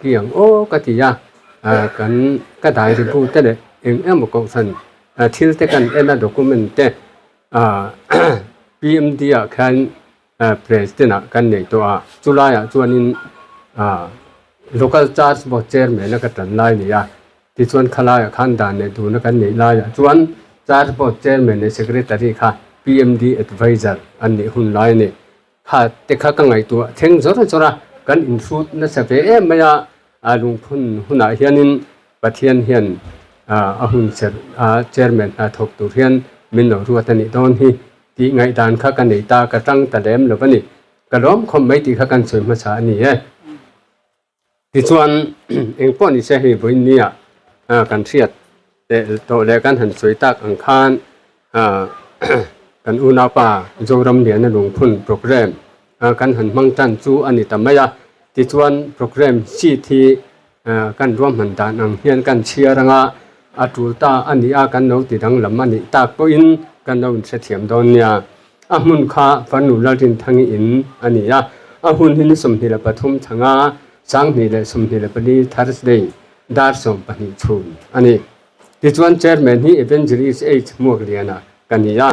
ki ang aw ka ti a, kan ka diary bu te leh eng emaw kohhran thil te kan en a document te PMD ah khan President ah kan nei tawh a, chulaiah chuanin Local Church Board Chairman a ka tan lai a ni a, tichuan khalaiah khan dan leh duna kan neih laiah chuan Church Board Chairman leh Secretary kha PMD Adviser an nih hun lai a ni. Kha te kha ka ngaihtuah thleng zawr zawr a, kan inhrut nasa ve em mai a, a lungphun hunah hianin Pathian hian a hun serh a Chairman hna thawk tur hian min lo ruat a nih dawn hi tih ngaihdan kha ka nei ta, ka tang ta lem lo a ni. Ka lawm khawp mai tih kha kan sawi hmasa a ni e. Tichuan engpawh ni se hei vawiin nia kan hriat leh tawh leh kan han sawi tak ang khan kan unaupa Zoram Liana Lungphun programme kan han hmang tan chu a ni ta mai a. Tichuan programme sheet hi kan ruahman dan ang hian kan chhiar anga a tul ta a ni a, kan lo ti danglam a nih tak pawhin kan lo inhrethiam dawn nia. A hmun kha Farnu Lalrinthangi in a ni a, a hun hi ni 23 thanga 2024 Thursday dar 12 chhun a ni. Tichuan Chairman hi Evangelist H Muakliana ka ni a,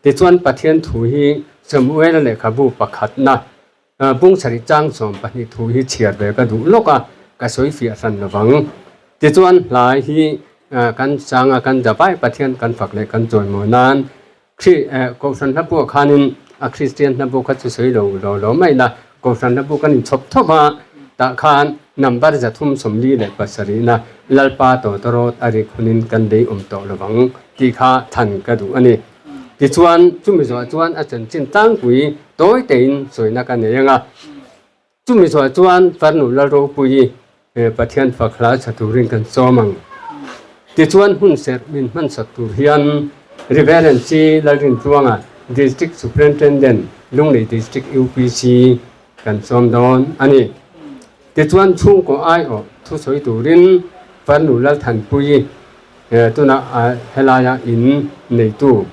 tichuan Pathian thu hi Samuela lehkhabu pakhatna Bung sarih chang 12 thu hi chhiar ve ka duh lawk a, ka sawi fiah hran lo vang. Tichuan hlai hi kan chang a, kan davai Pathian kan fak leh kan chawimawi nan Kri Kohhran hla pawh khanin a Kristian hla bu kha chu sawi lo lo lo mai la, Kohhran hla bu kan inchhawp thawp a, tah khan number 347 na Lalpa tawtawrawt a rik hunin kan lei awm tawh lo vang tih kha than ka duh a ni. Tichuan, chumi zawh chuan a chanchin tlangpui tawi tein sawina ka nei ang a. Chumi zawh chuan Farnu Lalropuii Pathian fak hla tha turin kan sawm ang. Tichuan, hun serh min hmansak tur hian Reverend C. Lalrintluanga, District Superintendent, Lunglei District UPC kan sawm dawn a ni. Tichuan, chhungkaw aiawh thusawi turin Farnu Lalthanpuii Tunah helaia in neitu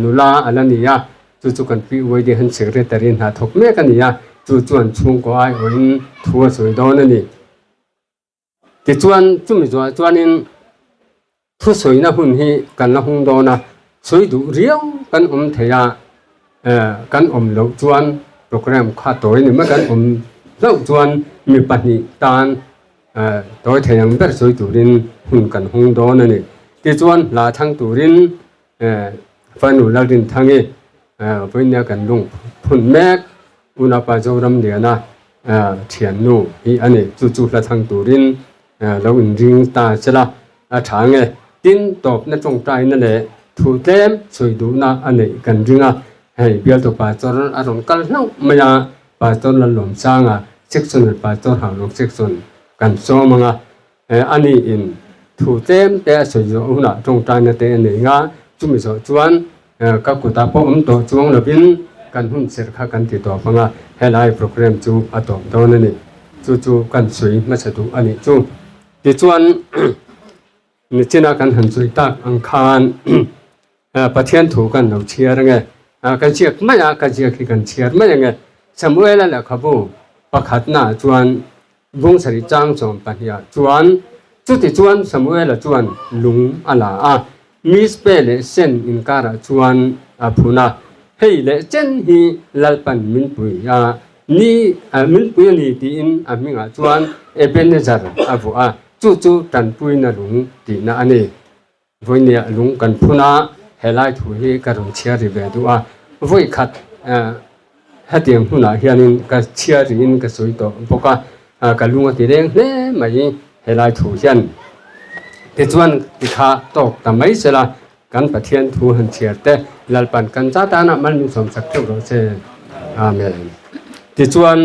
nula a la ni a, chu chu kan PYD han secretary hna thawk mek a ni a, chu chuan chhungkaw aiawhin thu a sawi dawn a ni. Tichuan chumi zawhah chuanin thusawina hun hi kan la hung dawn a, sawi duh riau kan awm thei a, kan awm loh chuan programme kha tawi ni mai kan awm hlauh chuan mi pahnih tan Tawi thei ang ber sawi turin hun kan hung dawn a ni. Tichuan hla thlang turin Fanu Lalrinthangi vawinia kan lung phun mek Unaupa Zoramliana thiannu hi a ni. Chu chu hla thlang turin lo inring ta che la a tha nge. Tin, tawpna tawngtaina leh thu tlem sawi duhna a neih kan ring a. Hei bialtu pastor a rawn kal hlauh mai a, Pastor Lalawmsanga section leh Pastor Haulawng section kan sawm ang a, ani in thu tlem te a sawi zawh hunah tawngtaina te a nei nga, chumi zawh chuan ka kutah pawh awm tawh chuang lovin kan hun serh kha kan ti tawp ang a, helai programme chu a tawp dawn a ni. Chu chu kan sawi hmasa duh a nih chu. Tichuan nichina kan han sawi tak ang khan Pathian thu kan lo chhiar ange. Ka ziak mai a, ka ziak hi kan chhiar mai ange. Samuela lehkhabu pakhatnaah chuan bung sarih chang 12 ah chuan, Chutichuan Samuela chuan lung a la a, Mizpe leh Sen inkarah chuan a phun a, Hei leh chen hi Lalpan min pui a ni, min pui a ni tiin a hmingah chuan Ebenezer a vuah a, chu chu tanpuina lung tihna a ni. Vawinia lung kan phun a, helai thu hi ka rawn chhiar ri ve duh a, vawi khat hetiang hunah hianin ka chhiar riin ka sawi tawh bawk a, ka lung a ti leng hle mai helai thu hian. Tichuan tikha tawk ta mai sela kan Pathian thu han chhiar te Lalpan kan za tanah mal min sawmsak theuh rawh se. Amen. Tichuan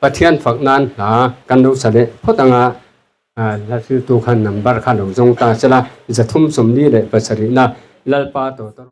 Pathian fak nan hla kan lo sa leh phawt anga. Hla hriltu khan number kha lo zawng ta sela, 347 na Lalpa tawtawr.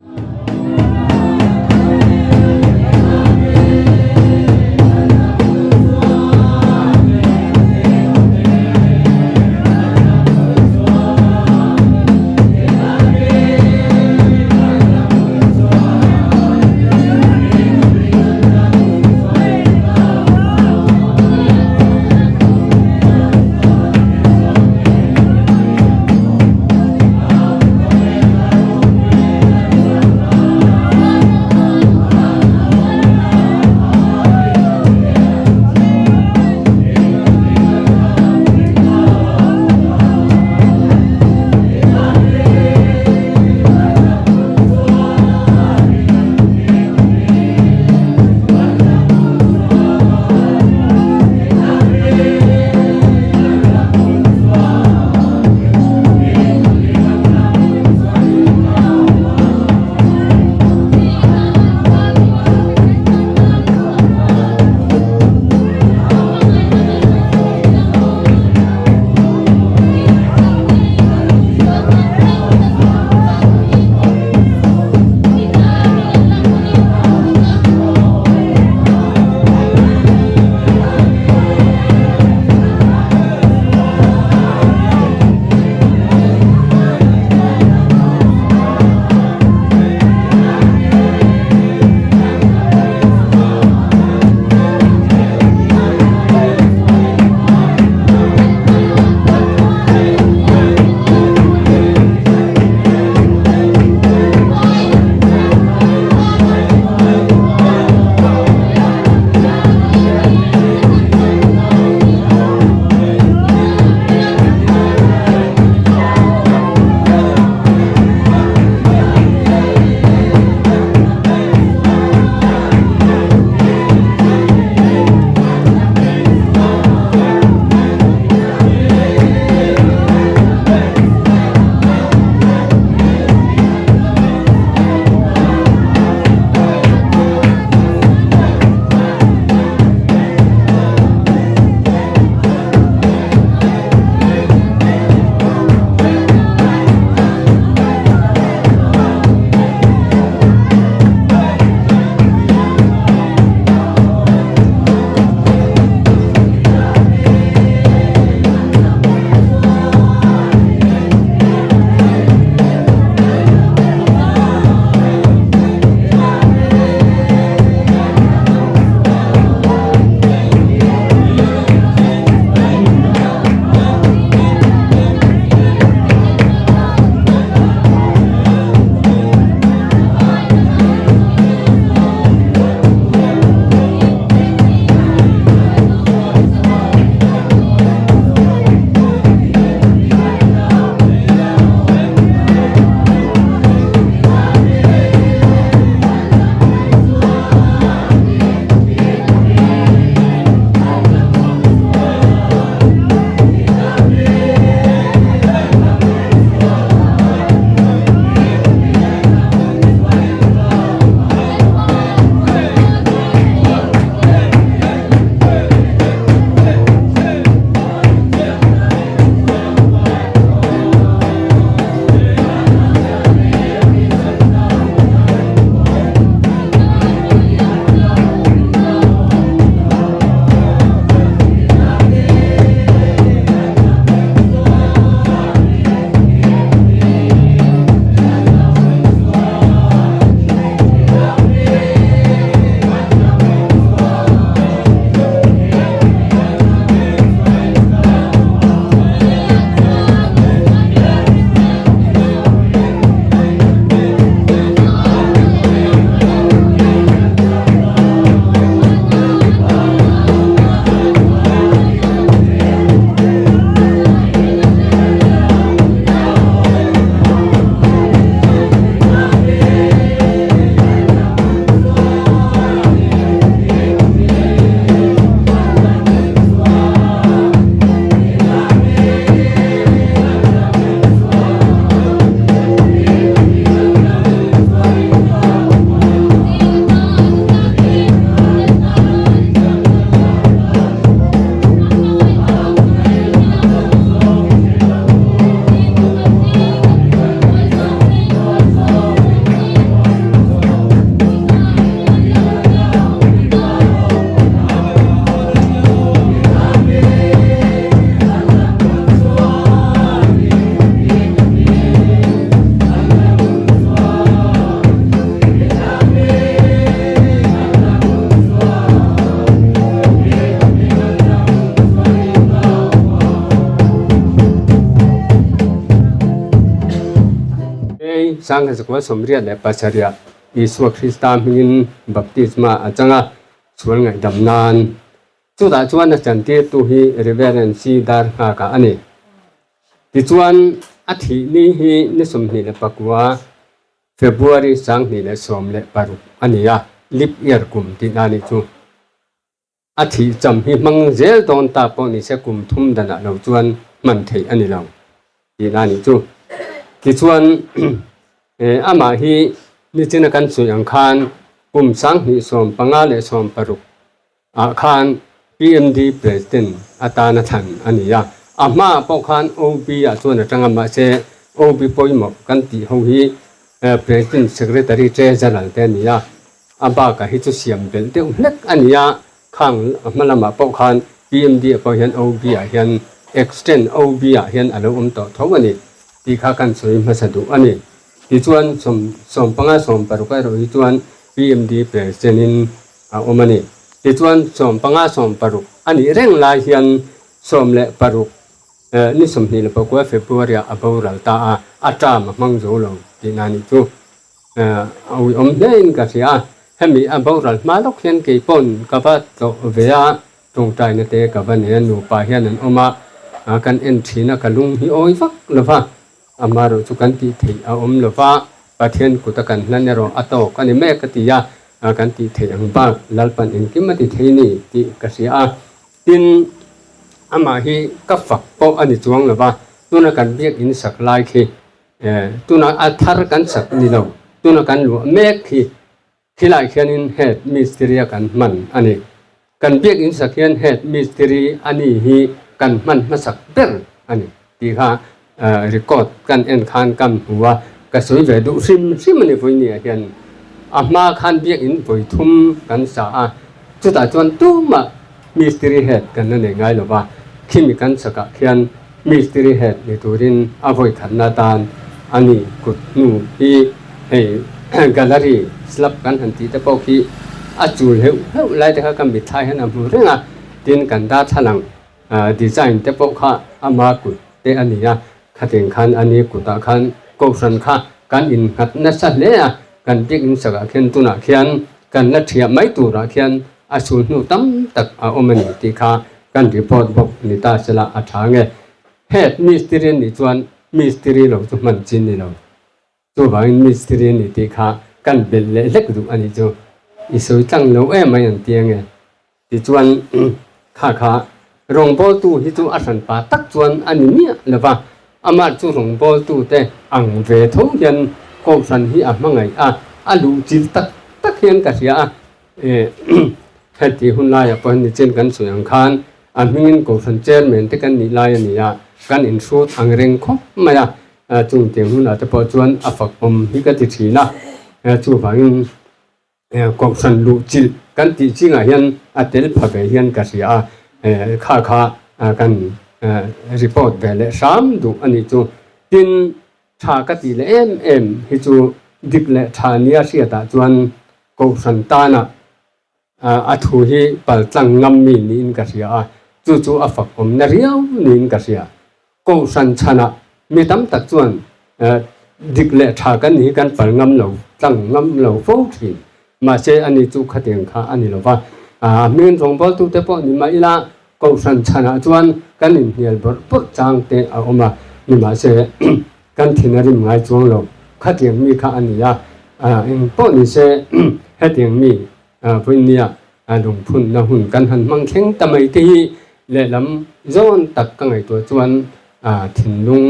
1987 Isua Krista hmingin baptisma a chang a, sual ngaihdam nan. Chutah chuan a chantirtu hi Reverend C. Darnghaka a ni. Tichuan, a thih ni hi ni 24 February 2016 a ni a, leap year kum tihna a nih chu. A thih cham hi hmang zel dawn ta pawh ni se kum thum danah lo chuan hman theih a ni lo tihna a nih chu. Tichuan, amah hi nichina kan sawi ang khan kum 2015 leh 16 ah khan PMD President atana thlan a ni a. A hmaah pawh khan OB ah chuan a tang a, mahse OB pawimawh kan tih ho hi President Secretary Treasurer te a ni a. A bakah hi chu siam belh deuh hlek a ni a, khang a hma lamah pawh khan PMD ah pawh hian OB ah hian extend OB ah hian a lo awm tawh tho a ni tih kha kan sawi hmasa duh a ni. Tichuan sawm 15 16 erawh hi chuan PMD President in a awm a ni. Tichuan 15 16 a nih reng lai hian 16 ni 29 February ah a boral ta a, a term a hmang zo lo tihna a nih chu. A uiawm hlein ka hria a, hemi a boral hma lawk hian kei pawn ka va tlawh ve a, tawngtaina te ka va nei a, nupa hian an awm a, kan en thin a, ka lung hi awi vak lo va, amaherawh chu kan tih theih a awm lo va, Pathian kut a kan hlan erawh a tawk a ni mek ka ti a, kan tih theih ang bak Lalpan engkim a ti thei ni tih ka hria a, tin amah hi ka fak pawh a ni chuang lo va, tuna kan biakinn sak lai khi Tuna a thar kan sak ni lo, tuna kan luah mek hi khilai khianin head mistiri a kan hman a ni. Kan biakinn sak hian head mistiri a ni hi kan hman hmasak ber a ni tih kha record kan en khan kan hmu a, ka sawi ve duh hrim hrim a ni vawinia hian. A hma khan biakinn vawi thum kan sa a, chutah chuan tumah mistiri head kan la nei ngai lo va, khimi kan sakah khian Mistiri head ni turin a vawi khatna tan a ni kut hnu hi hei gallery slab kan han tih te pawh khi a chul heuh heuh lai te kha ka mitthla hian a hmu reng a, tin kan darthlalang design te pawh kha ama kut te a ni a, khatin khan a ni kutah khan kohhran kha kan innghat nasa hle a, kan biakinn sakah khian tunah khian kan la thiah mai turah khian a sul hnu tam tak a awm a ni tih kha kan report bawk ni ta sela a tha nge. Head mistiri a nih chuan mistiri lo chu hman chin ni lo. Chuvangin mistiri a ni tih kha kan belh leh hlek duh a nih chu. I sawi tlang lo em mai an ti ange. Tichuan kha kha rawngbawltu hi chu a hranpa tak chuan a ni miah lo va, amah chu rawngbawltu te ang ve tho hian kohhran hi a hmangaih a, a luhchilh tak tak hian ka hria a. Heti hun laiah pawh hian nichin kan sawi ang khan a hmingin Kohhran Chairman te kan nih lai a ni a, kan inhrut ang reng khawp mai a, chung tiang hunah te pawh chuan a fak awm hi ka ti thin a, chuvangin Kohhran luhchilh kan tih chingah hian a tel pha ve hian ka hria a, kha kha kan report ve leh hram duh a nih chu. Tin, tha ka tih leh em em hi chu dik leh tha nia hriatah chuan Kohhran tana a thu hi paltlang ngam mi niin ka hria a, chu chu a fak awmna riau niin ka hria. Kohhran chhanah mi tam tak chuan dik leh tha kan nih hi kan pal ngam lo, tlang ngam lo fo thin. Mahse ani chu khatiang kha a ni lo va, a hming rawngbawltute pawh ni mah ila Kohhran chhanah chuan kan inhnial bawrh bawrh chang te a awm a, nimahse kan thin a rim ngai chuang lo. Khatiang mi kha a ni a, eng pawh ni se hetiang mi vawinia lungphunna hun kan han hmang thleng ta mai te hi lehlam zawn tak ka ngaihtuah chuan thinlung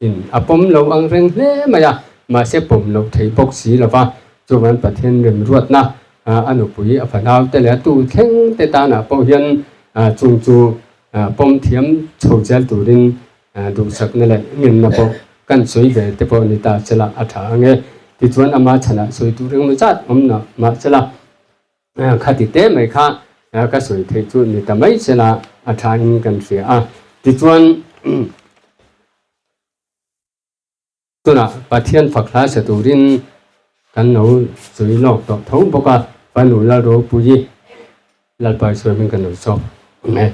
In a pawm lo ang reng hle mai a, mahse pawm loh thei bawk si lo va, chuan Pathian remruatna a nupui a fanau te leh a tu thleng te tanah pawh hian chung chu pawm thiam chho zel turin duhsakna leh ngenna pawh kan sawi ve te pawh ni ta sela a tha ang e. Tichuan ama chhanah sawi tur engemaw zat awm na mahsela Khati te mai kha ka sawi theih chu ni ta mai sela a tha in kan hria a. Tichuan tunah Pathian fak hla sa turin kan lo sawi lawk tawh tho bawk a, Fanu Lalropuii Lalpa Isua hming kan lo sawm ang e.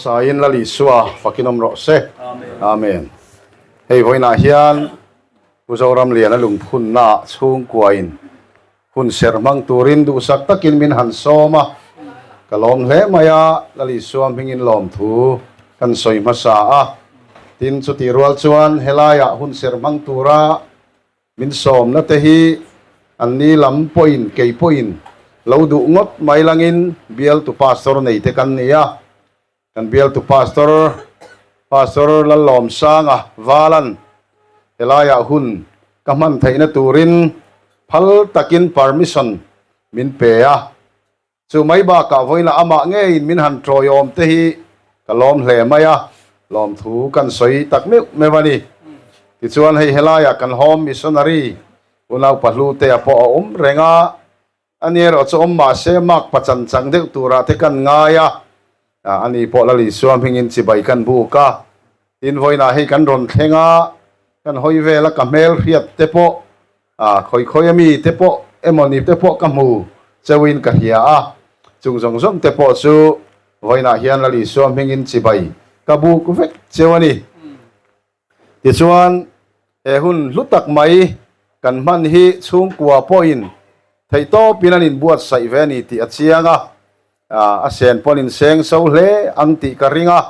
Hmasain Lal Isua fakin awm rawh se. Amen. Hei vawiinah hian Pu Zoramliana lungphunnaah chhungkuain Hun serh hmang turin duhsak takin min han sawm a, ka lawm hle mai a, Lal Isua hmingin lawmthu kan sawi hmasa a. Tin, chutih rual chuan helaiah hun serh hmang tura min sawmna te hi anni lam pawhin kei pawhin lo duh ngawt mai langin bialtu pastor nei te kan ni a. Kan bialtu Pastor, Pastor Lallawmsanga Valan helaiah hun ka hman theihna turin phal takin permission min pe a. Chu mai bakah vawilah amah ngeiin min han tawiawm te hi ka lawm hle mai a, lawmthu kan sawi tak meuh meuh a ni. Tichuan hei helaiah kan home missionary unau Pahlutea pawh a awm reng a, A ni erawh chu awm mah se mark pachan chang deuh turah te kan ngai a, a ni pawh Lal Isua hmingin chibai kan buk a, tin vawiinah hei kan rawn thleng a, kan hawi vel a ka hmel hriat te pawh khawi khawi ami te pawh emaw ni te pawh ka hmu cheuhin ka hria a, chung zawng zawng te pawh chu. Vawiinah hian Lal Isua hmingin chibai ka buk vek cheu a ni. Tichuan, he hun hlu tak mai kan hman hi chhungkua pawhin theihtawpin an inbuatsaih ve a ni tih a chiang a, a sen pawn inseng so hle ang tih ka ring a.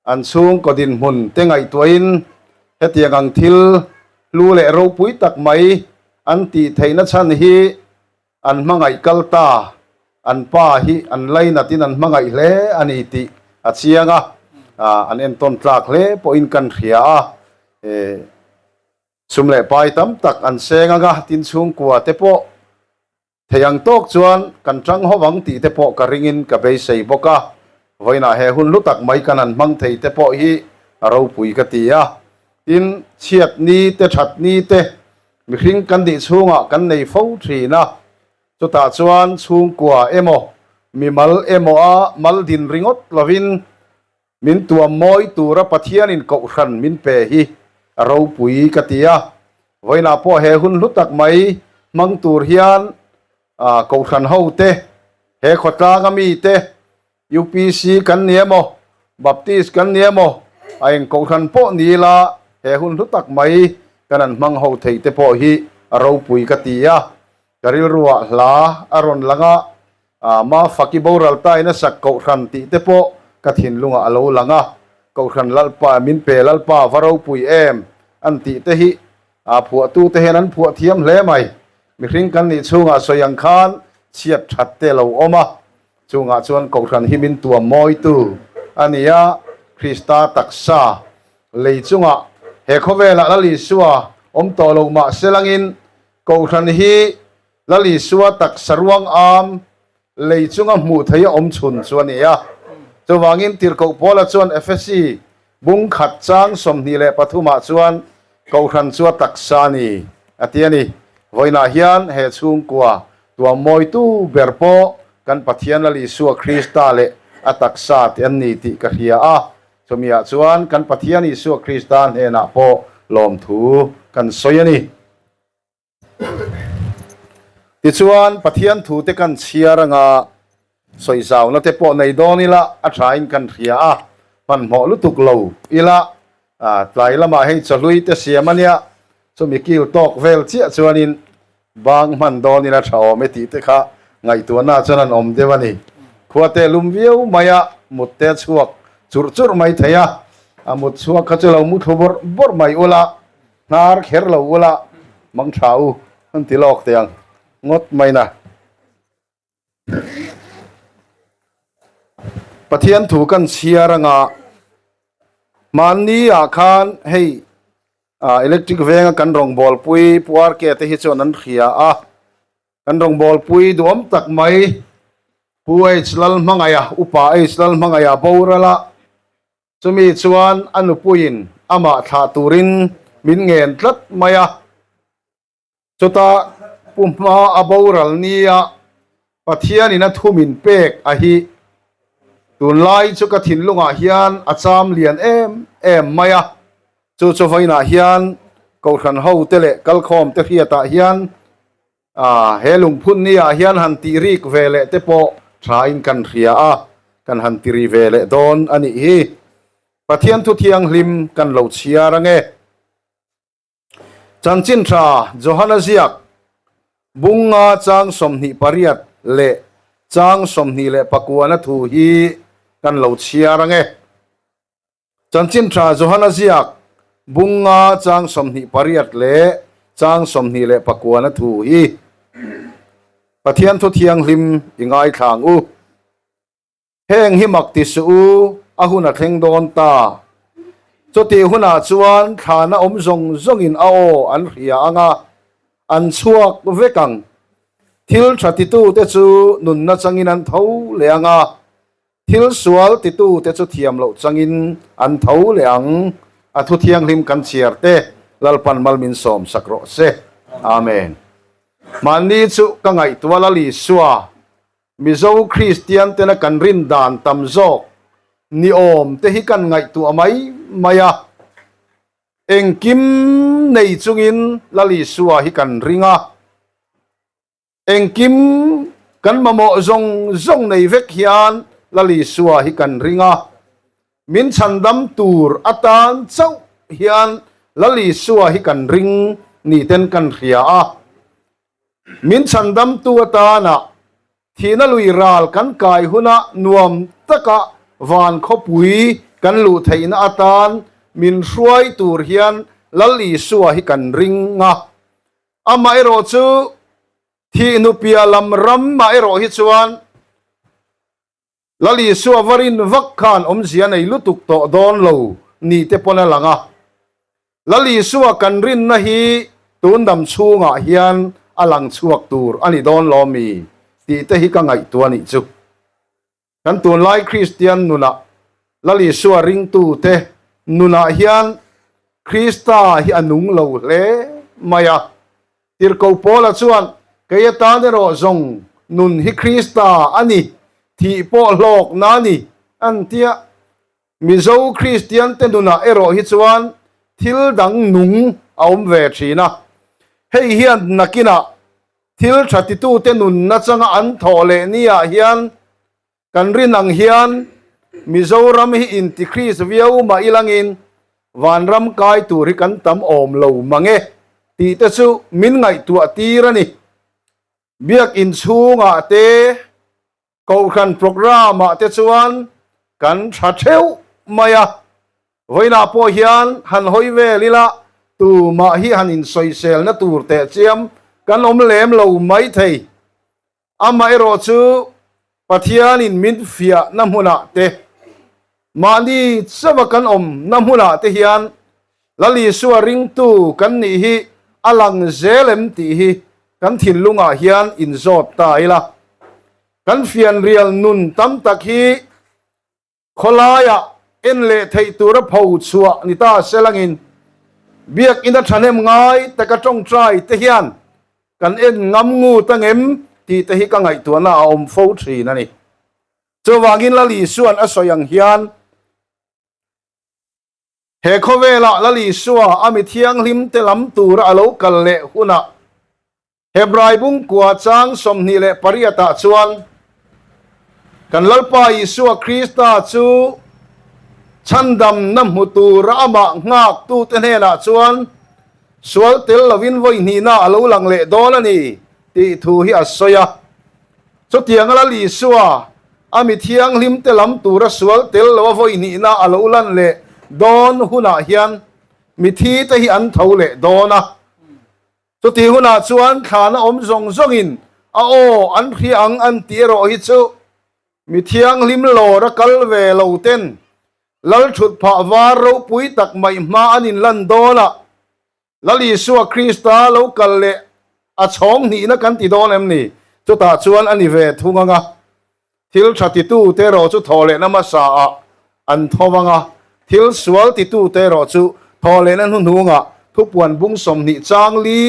An chhungkaw dinhmun te ngaihtuahin hetiang ang thil hlu leh ropui tak mai an tih theihna chhan hi An hmangaih kal ta, an pa hi an lainatin an hmangaih hle a ni tih a chiang a, an entawn tlak hle pawhin kan hria a. Sum leh pai tam tak an seng anga tin chhungkua te pawh thei ang tawk chuan kan tang ho ang tih te pawh ka ringin ka beisei bawk a. Vawiinah he hun hlu tak mai kan han hmang thei te pawh hi a ropui ka ti a. Tin, chhiat ni te that ni te Mihring kan nih chhungah kan nei fo thin a, chutah chuan chhungkua emaw, mimal emaw a mal din ringawt lovin min tuam mawi tura Pathianin kohhran min pe hi a ropui ka ti a. Vawiinah pawh he hun hlu tak mai hmang tur hian kohhran hote, he khawtlanga mite, UPC kan ni emaw, Baptist kan ni emaw, a eng kohhran pawh ni ila he hun hlu tak mai kan an hmang ho thei te pawh hi a ropui ka ti a. Ka rilruah hla a rawn lang a, Ma Faki boral tain a sak kohhran tih te pawh ka thinlungah a lo lang a. Kohhran Lalpa min pe Lalpa va ropui em an tih te hi a phuahtute hian an phuah thiam hle mai. Mihring kan nih chhungah sawi ang khan chhiat that te lo awm a. Chungah chuan Kohhran hi min tuam mawitu a ni a, Krista taksa lei chungah he khawvelah Lal Isua awm tawh lo mah se langin Kohhran hi Lal Isua taksa ruang am lei chunga hmuh theih a awm chhun chu a ni a. Chuvangin Tirhkoh Paula chuan Efesi bung khat chang 23 ah chuan Kohhran chu a taksa a ni a ti a ni. Vawiinah hian he chhungkua Tuam mawitu ber pawh kan Pathian Lal Isua Krista leh a taksa te an ni tih ka hria a, chumiah chuan kan Pathian Isua Krista hnenah pawh lawmthu kan sawi a ni. Tichuan, Pathian thute kan chhiar anga sawizauna te pawh nei dawn ila a thain kan hria a, hmanhmawh lutuk lo ila tlai lamah hei chawhlui te siam a nia, chumi kil tawk vel chiah chuanin Bang hman dawn ila tha awm e tih te kha ngaihtuahna chuan an awm deuh a ni. Khua te lum viau mai a, mut te a chhuak churh churh mai thei a, a mut chhuak kha chu lo mu thlu bawrh bawrh mai ula, hnar kher lo ula, mang tha u an ti lawk teh ang ngawt mai na. Pathian thu kan chhiar anga hmanni ah khan hei Electric venga kan rawngbawlpui Pu RK te hi chuan an hria a, kan rawngbawlpui duhawm tak mai Pu H Lalhmangaia, Upa H Lalhmangaia boral a, chumi chuan a nupuiin amah thlah turin min ngen tlat mai a. Chutah Pu Hma a boral nia Pathianin a thu min pek a hi tunlai chu ka thinlungah hian a cham lian em em mai a, chu chu vawiinah hian Kohhran hote leh kalkhawm te hriatah hian he lungphun niah hian han tih rik ve leh te pawh thain kan hria a, kan han ti ri ve leh dawn a nih hi. Pathian thu thianghlim kan lo chhiar ange. Chanchin tha Johana ziak Bunga chang 28 leh chang 29 na thu hi kan lo chhiar ange. Chanchin tha Johana ziak Bunga chang 28 leh chang 29 na thu hi Pathian thu thianghlim i ngaithla ang u. Heng hi mak ti suh u, a hun a thleng dawn ta. Chutih hunah chuan thlana awm zawng zawngin a aw an hria ang a, an chhuak vek ang. Thil tha titute chu nunna changin an tho leh ang a, thil sual titute chu thiam loh changin an tho leh ang. A thu thianghlim kan chhiar te, Lalpan mal min sawm sak rawh se. Amen. Mahni chu ka ngaihtuah Lal Isua Mizo Kristian tena kan rin dan tam zawk ni awm te hi kan ngaihtuah mai mai a, engkim nei chungin Lal Isua hi kan ring a, engkim kan mamawh zawng zawng nei vek hian Lal Isua hi kan ring a. Min chhandam tur atan chauh hian Lal Isua hi kan ring ni ten kan hria a. Min chhandamtu atana thihna lui ral kan kai huna nuam taka van khawpui kan luh theihna atan min hruai tur hian Lal Isua hi kan ring a. Amaherawhchu thih hnupia lam ram mah erawh hi chuan Lal Isua va rin vak khan awmzia nei lutuk tawh dawn lo ni te pawn a lang a. Lal Isua kan rinna hi tun dam chhungah hian a lang chhuak tur a ni dawn lo mi tih te hi ka ngaihtuah nih chu. Kan tunlai Kristian nunah Lal Isua ringtute nunah hian Krista hi a nung lo hle mai a. Tirhkoh Paula chuan, Kei atan erawh zawng nun hi Krista a ni, thih pawh hlawkna a ni, an ti a. Mizo Kristiante nunah erawh hi chuan thil dang nung a awm ve thin a. Hei hian nakinah thil tha titute nunna changa an thawh leh niah hian Kan rin ang hian Mizoram hi inti Kris viau mah ilangin vanram kai tur hi kan tam awm lo mang e tih te chu min ngaihtuah tir a ni. Biakinn chhungah te, Kohhran programme ah te chuan kan tha theuh mai a. Vawiinah pawh hian han hawi vel ila tumah hi han insawiselna tur tehchiam kan awm lem lo maithei. Amaherawh chu Pathianin min fiahna hmunah te, mahni chauha kan awmna hmunah te hian Lal Isua ringtu kan nih hi a lang zel em tih hi kan thinlungah hian inzawt ta ila. Kan fianrial nun tam tak hi Khawlaiah en leh theih tura pho chhuah ni ta se langin Biakinn a thahnem ngai taka tawngtai te hian kan en ngam ngut angem tih te hi ka ngaihtuahna a awm fo thin a ni. Chuvangin Lal Isua'n a sawi ang hian he khawvelah Lal Isua a mi thianghlim te lam tura a lo kal leh hunah Hebrai bungkua chang 28 ah chuan kan Lalpa Isua Krista chu chhandamna hmu tura amah nghaktute hnenah chuan sual tel lovin vawi hnihna a lo lang leh dawn a ni tih thu hi a sawi a. Chutianga Lal Isua a mi thianghlimte lam tura sual tel loa vawi hnihna a lo lan leh dawn hunah hian mithite hi an tho leh dawn a. Chutih hunah chuan thlana awm zawng zawngin a aw an hria ang an tih erawh hi chu mi thianghlim lawr a kal ve lo ten Lal thutphah var ropui tak mai hma an inlan dawn a, Lal Isua Krista lo kal leh a chhawng hnihna kan ti dawn em ni? Chutah chuan a ni ve thung ang a. Thil tha titute erawh chu thawhlehna hmasa ah an tho vang a, thil sual titute erawh chu thawhlehna hnuhnungah thupuan bung 20 chang li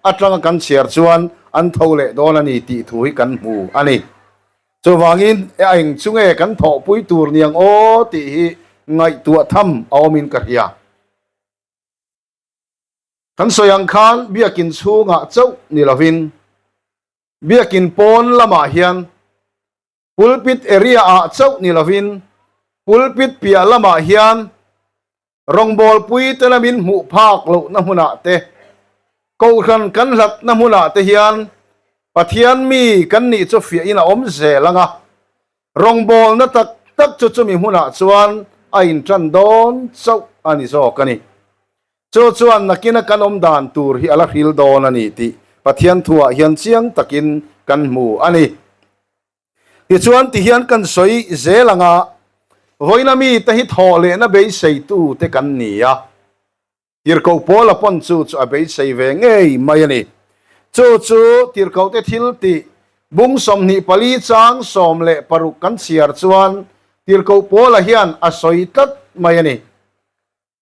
atanga kan chhiar chuan an tho leh dawn a ni tih thu hi kan hmu a ni. Chuvangin a eng chu nge kan thawhpui tur niang aw tih hi ngaihtuah tham a awmin ka hria. Kan sawi ang khan biakinn chhungah chauh ni lovin Biakinn pawn lamah hian pulpit area ah chauh ni lovin pulpit piah lamah hian rawngbawlpui te lamin hmuh phak lohna hmunah te, kohhran kan hlatna hmunah te hian Pathian mi kan nih chu fiahin a awm zel ang a, rawngbawlna tak tak chu chumi hmunah chuan a intan dawn chauh a ni zawk a ni. Chu chuan nakina kan awm dan tur hi a la hril dawn a ni tih Pathian thuah hian chiang takin kan hmu a ni. Tichuan tihian kan sawi zel ang a, vawiina mite hi thawh lehna beiseitute kan ni a. Tirhkoh Paula pawn chu chu a beisei ve ngei mai a ni. Chu chu tirhkohte thil tih bung 24 chang 16 kan chhiar chuan Tirhkoh Paula hian a sawi tlat mai a ni.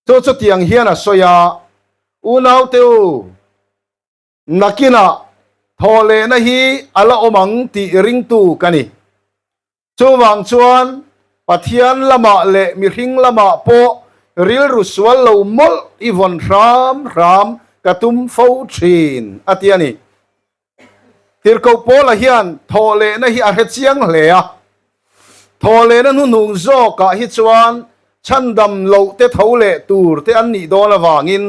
Chu chutiang hian a sawi a, Unaute u, nakinah thawhlehna hi a la awm ang tih ringtu ka ni. Chuvang chuan Pathian lamah leh mihring lamah pawh rilru sual lo mawlh i vawn hram hram ka tum fo thin, a ti a ni. Tirhkoh Paula hian thawhlehna hi a hre chiang hle a. Thawhlehna hnuhnung zawkah hi chuan chhandam loh te tho leh tur te an nih dawn avangin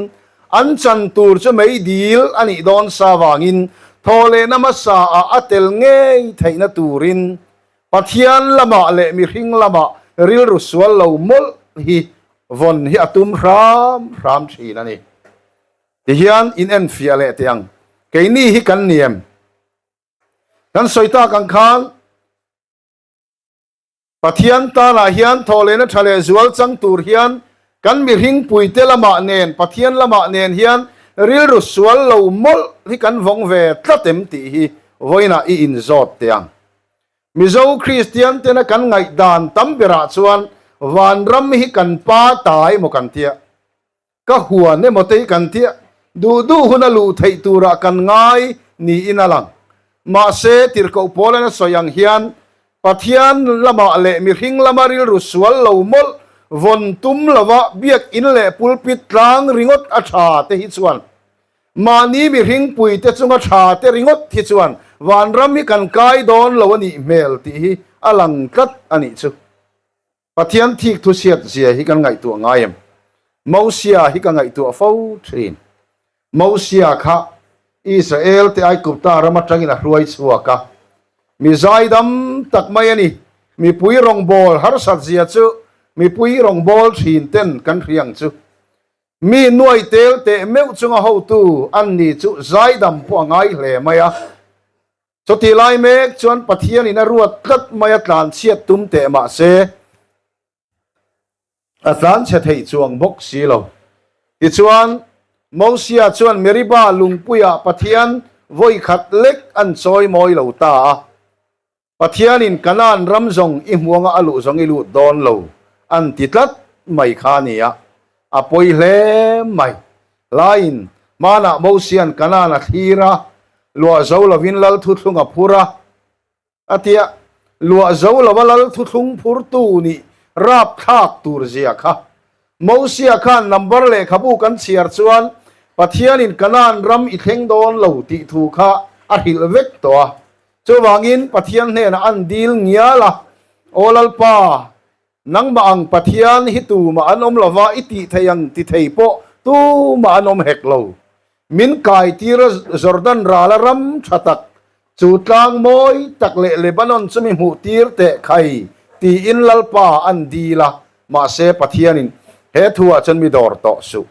an chan tur chu meidil a nih dawn sa avangin thawhlehna hmasa ah a tel ngei theihna turin Pathian lamah leh mihring lamah rilru sual lo mawlh hi vawn hi a tum hram hram thin a ni. Tihian in enfiah leh teh ang. Keini hi kan ni em? Kan sawi tak ang khan Pathian tanah hian thawhlehna tha leh zual chang tur hian kan mihring puite lamah nen Pathian lamah nen hian rilru sual lo mawlh hi kan vawng ve tlat em tih hi vawiinah i inzawt teh ang. Mizo Kristian tena kan ngaihdan tam berah chuan vanram hi kan pa ta emaw kan tia. Ka huan emaw te hi kan tia duh duh hun a luh theih turah kan ngai niin a lang. Mahse, tirhkoh Paula'n a sawi ang hian Pathian lamah leh mihring lama rilru sual lo mawlh vawn tum lova biakinn leh pulpit tlang ringawt a tha te hi chuan mahni mihring puite chunga tha te ringawt hi chuan vanram hi kan kai dawn lo a nih hmel tih hi a lang tlat a nih chu. Pathian thik thu chhiat zia hi kan ngaihtuah ngai em? Mosia hi ka ngaihtuah fo thin. Mosia kha Israel te Aigupta ram atangin a hruai chhuak a. Mi zaidam tak mai a ni. Mipui rawngbâwl harsat zia chu mipui rawngbâwl thin ten kan hria ang chu. Mi nuai tel teh meuh chunga hotu an ni chu zaidam pawh a ngai hle mai a. Chutih lai mek chuan Pathianin a ruat tlat mai a tlanchhiat tum teh mah se, a tlanchhe theih chuang bawk si lo. Tichuan, Mosia chuan Meriba lungpuiah Pathian vawi khat lek an chawi mawi lo ta a. Pathianin Kanaan ram zawng i hmuanga a luh zawng i lut dawn lo an ti tlat mai kha a ni a, a pawi hle mai. Laiin hmanah Mosia'n Kanaan a thlir a, luah zo lovin lal thuthlung a phur a, a ti a, luah zo lova lal thuthlung phurtu nih rapthlak tur zia kha. Mosia khan number lehkhabu kan chhiar chuan Pathianin Kanaan ram i thleng dawn lo tih thu kha a hrilh vek tawh a. Chuvangin Pathian hnenah an dil ngial a, Aw Lalpa, Nangmah ang Pathian hi tumah an awm lova, i tih thei ang ti thei pawh tumah an awm hek lo. Min kai tir a Jordan rala ram tha tak, chu tlang mawi tak leh Lebanon chu mi hmuh tir teh khai tiin Lalpa an dil a, mahse Pathianin he thuah chuan mi dawr tawh suh.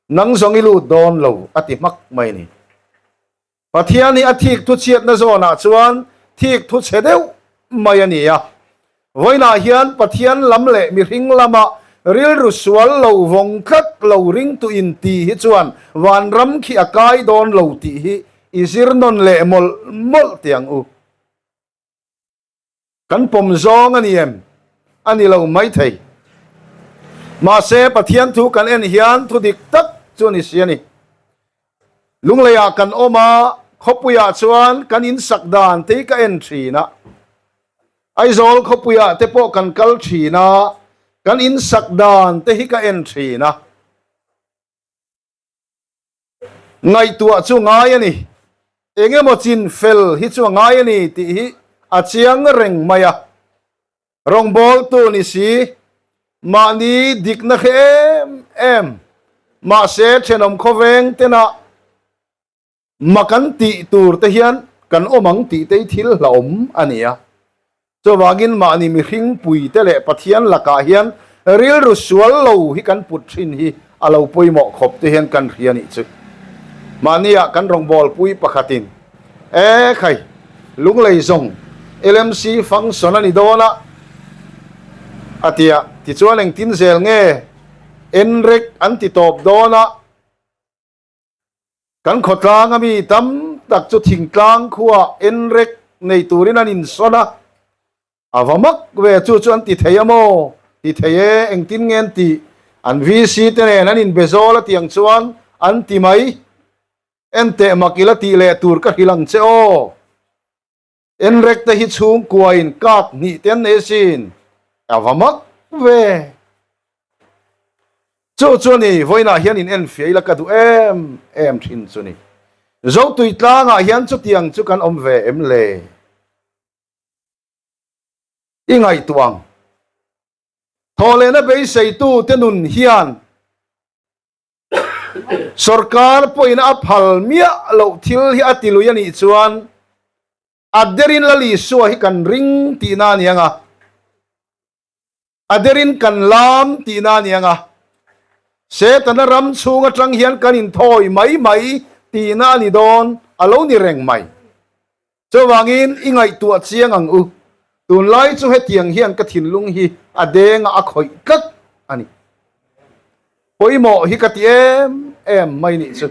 Nang zawng i lut dawn lo a ti hmak mai ni. Pathian hi a thik thu chhiatna zawnah chuan thik thu chhe deuh mai a ni a. Vawiinah hian Pathian lam leh mihring lama rilru sual lo vawng tlat lo ringtu inti hi chuan vanram khi a kai dawn lo tih hi i zir nawn leh mawlh mawlh teh ang u. Kan pawm zawng a ni em? A ni lo maithei. Mahse, Pathian thu kan en hian thu dik tak chu a ni si a ni. Lungleiah kan awm a, khawpuiah chuan kan insak dan te hi ka en thin a. Aizawl khawpuiah te pawh kan kal thin a, kan insak dan te hi ka en thin a. Ngaihtuah chu ngai a ni. Eng emaw chin fel hi chu a ngai a ni tih hi a chiang reng mai a. Rawngbawltu ni si, mahni dikna hre em em, mahse thenawm khawveng tena Ma kan tih tur te hian kan awm ang tih te hi thil hlauhawm a ni a. Chuvangin mahni mihring pui te leh Pathian lakah hian rilru sual lo hi kan put thin hi a lo pawimawh khawp te hian kan hria nih chu. Mahniah kan rawngbawlpui pakhatin, E khai, lunglei zawng LMC function a ni dawn a, a ti a. Tichuan engtin zel nge NREC an ti tawp dawn a? Kan khawtlang a mi tam tak chu thingtlang khuaa enrek nei turin an insawn a, a va mak ve chu chu an ti thei a maw? Ti thei e, engtin nge an tih? An VC te nen an inbe zawl a tiang chuan an ti mai. Enteh mak ila tih leh tur ka hrilh ang che aw. Enrek te hi chhungkuain kak hnih te an nei asin, a va mak ve. Chu chu a ni, vawiinah hian in enfiah ila ka duh em em thin chu ni. Zotui tlangah hian chutiang chu kan awm ve em le? I ngaihtuah ang. Thawhlehna beiseitute nun hian Sorkar pawhin a phal miah loh thil hi a ti lui a nih chuan a derin Lal Isua hi kan ring tihna a ni ang a, a derin kan lam tihna a ni ang a, Setana ram chhung atang hian kan inthawi mai mai tihna a ni dawn a lo ni reng mai. Chuvangin i ngaihtuah chiang ang u, tunlai chu hetiang hian ka thinlung hi a denga a khawih tlat a ni. Pawimawh hi ka ti em em mai nih chu.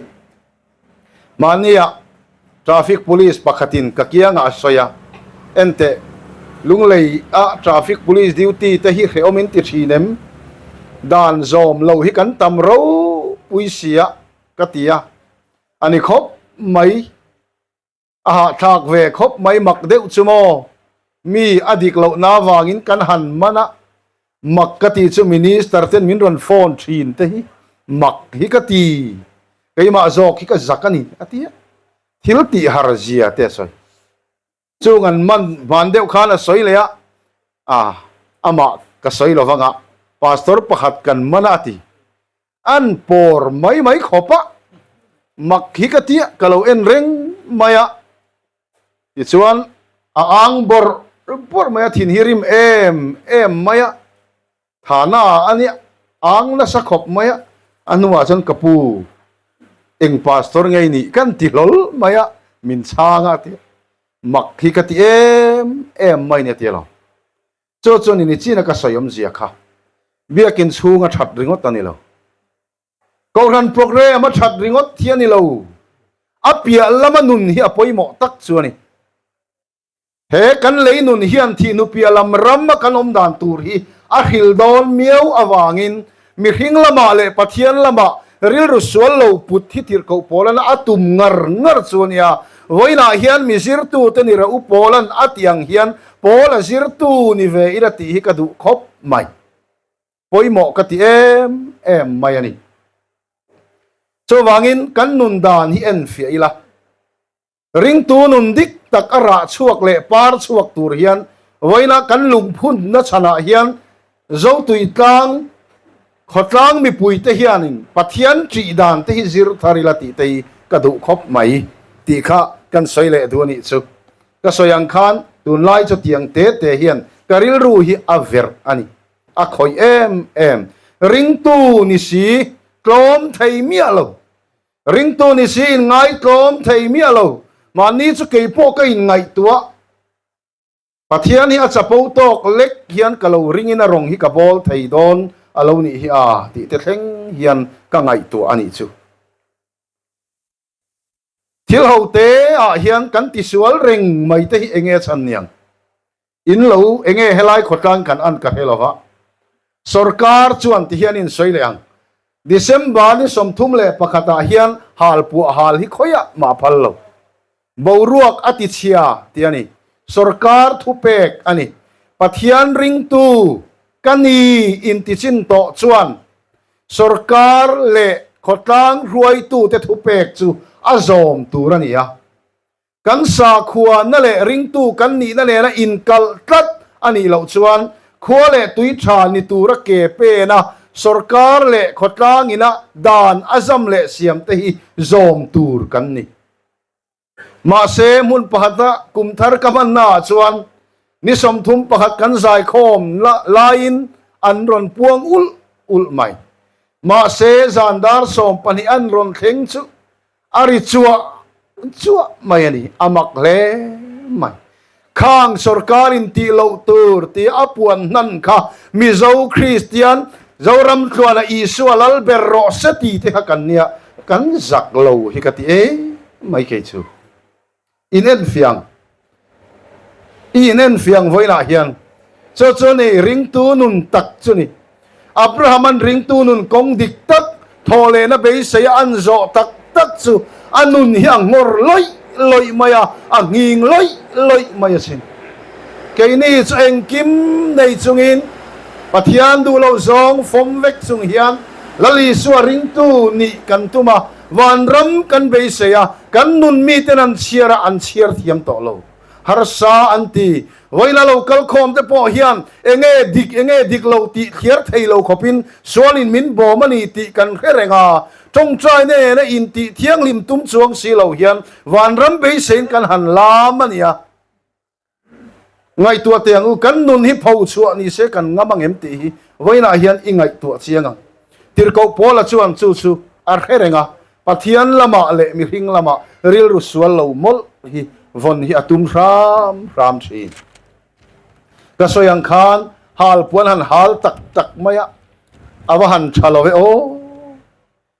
Mahnia traffic police pakhatin ka kiangah a sawi a, Enteh, Lunglei a traffic police duty te hi hrehawm in ti thin em? Dan zawm lo hi kan tam ropui sia ka ti a, a ni khawp mai. A hahthlak ve khawp mai mak deuh chu maw? Mi a dik lohna avangin kan han man a, mak ka ti chu Minister ten min rawn phone thin te hi mak hi ka ti, keimah zawk hi ka zak a ni a ti a, thil tih har zia te a sawi. Chung an man hman deuh khan a sawi leh a, a amah ka sawi lo vang a, Pastor pakhat kan man a a ti. An pawr mai mai khawp a, mak hi ka tia ka lo en reng mai a, tichuan a ang bawrh bawrh mai a, thin hi rim em em mai a, thana a nia ang nasa khawp mai a, a hnuah chuan ka pu eng pastor ngei nih kan ti hlawl mai a, min chhang a tia mak hi ka ti em em mai nia tia lo. Chu chuan in i china ka sawi awmzia kha biakin chhung a that ringawt a ni lo. Kohhran program a that ringawt hi a ni lo. A piah lama nun hi a pawimawh tak chu a ni. He kan lei nun hian thihnu piah lam ram a kan awm dan tur hi a hril dawn miau avangin mihring lamah leh Pathian lamah rilru sual lo put hi tirhkoh Pawlan a tum ngar ngar chu a nia. Vawiinah hian mi zirtute ni rah u Pawlan a tih ang hian Paul a zirtu ni ve ila tih hi ka duh khawp mai. Pawimawh ka ti em em mai a ni. Chuvangin kan nun dan hi en fiah ila. Ringtu nun dik tak a rah chhuak leh par chhuak tur hian vawiina kan lungphunna chhanah hian Zotui tlang khawtlang mipuite hianin Pathian ṭih dan te hi zir thar ila tih te hi ka duh khawp mai tih kha kan sawi leh duh a nih chu. Ka sawi ang khan tunlai chu tiang te te hian ka rilru hi a verh a ni. A khawih em em. Ringtu ni si tlawm thei miah lo. Ringtu ni si in ngaitlawm thei miah lo. Mahni chu keipawh ka inngaihtuah. Pathian hi a chapo tawk lek hian ka lo ringin a rawng hi ka bawl thei dawn a lo nih hi a tih te thleng hian ka ngaihtuah a nih chu. Thil ho te ah hian kan tisual reng mai te hi enge a chhan niang? In lo enge helai khawtlang kan an ka hre lova. Sorkar chuan ti hian in sawi leh ang. December ni 31 ah hian hal puah hal hi khawiah mah phal lo. Boruak a ti chhia tih a ni. Sorkar thupek a ni. Pathian ringtu ka ni intichin tawh chuan sorkar leh khawtlang hruaitute thupek chu a zawm tur a ni a. Kan sakhuana leh ringtu kan nihna nena inkalh tlat a nih loh chuan khua leh tui tha ni tura ke pena sorkar leh khawtlangina dan a zam leh siamte hi zawm tur kan ni. Mahse, hmun pakhata kum thar ka hmannaah chuan ni 31 kan zaikhawm laiin an rawn puang ulh ulh mai. Mahse, zan dar 12 an rawn thleng chu a ri chuah chuah mai a ni, a mak hle mai. Khang sorkarin tih loh tur tih a puan hnan kha Mizo Kristian Zoram tluana Isua lal ber rawh se ti te kha kan nia, kan zak lo hi ka ti em mai kei chu. In en fiang, i in en fiang vawiinah hian chu chu ni ringtu nun tak chu ni. Abraham-a'n ringtu nun kawng dik tak, thawh lehna beiseia an zawh tak tak chu a nun hi a nghawr lawih lawih mai a, a nghing lawih lawih mai asin. Keini chu engkim nei chungin Pathian duh loh zawng fawm vek chung hian Lal Isua ringtu nih kan tum a, vanram kan beisei a, kan nun miten an chhiar a, an chhiar thiam tawh lo. Harsa an ti. Vawiin a lo kal khawm te pawh hian enge dik enge dik lo tih thliar thei lo khawpin sualin min bawm a ni tih kan hre reng a. Tawngtai nena intih thianghlim tum chuang si lo hian vanram beiseiin kan han lam a nia. Ngaihtuah teh ang u, kan nun hi pho chhuah ni se kan ngam ang em tih hi vawiinah hian i ngaihtuah chiang ang. Tirhkoh Paula chuan chu chu a hre reng a, Pathian lamah leh mihring lamah rilru sual lo mawlh hi vawn hi a tum hram hram thin. Ka sawi ang khan hal puan han hal tak tak mai a, a va han tha lo e aw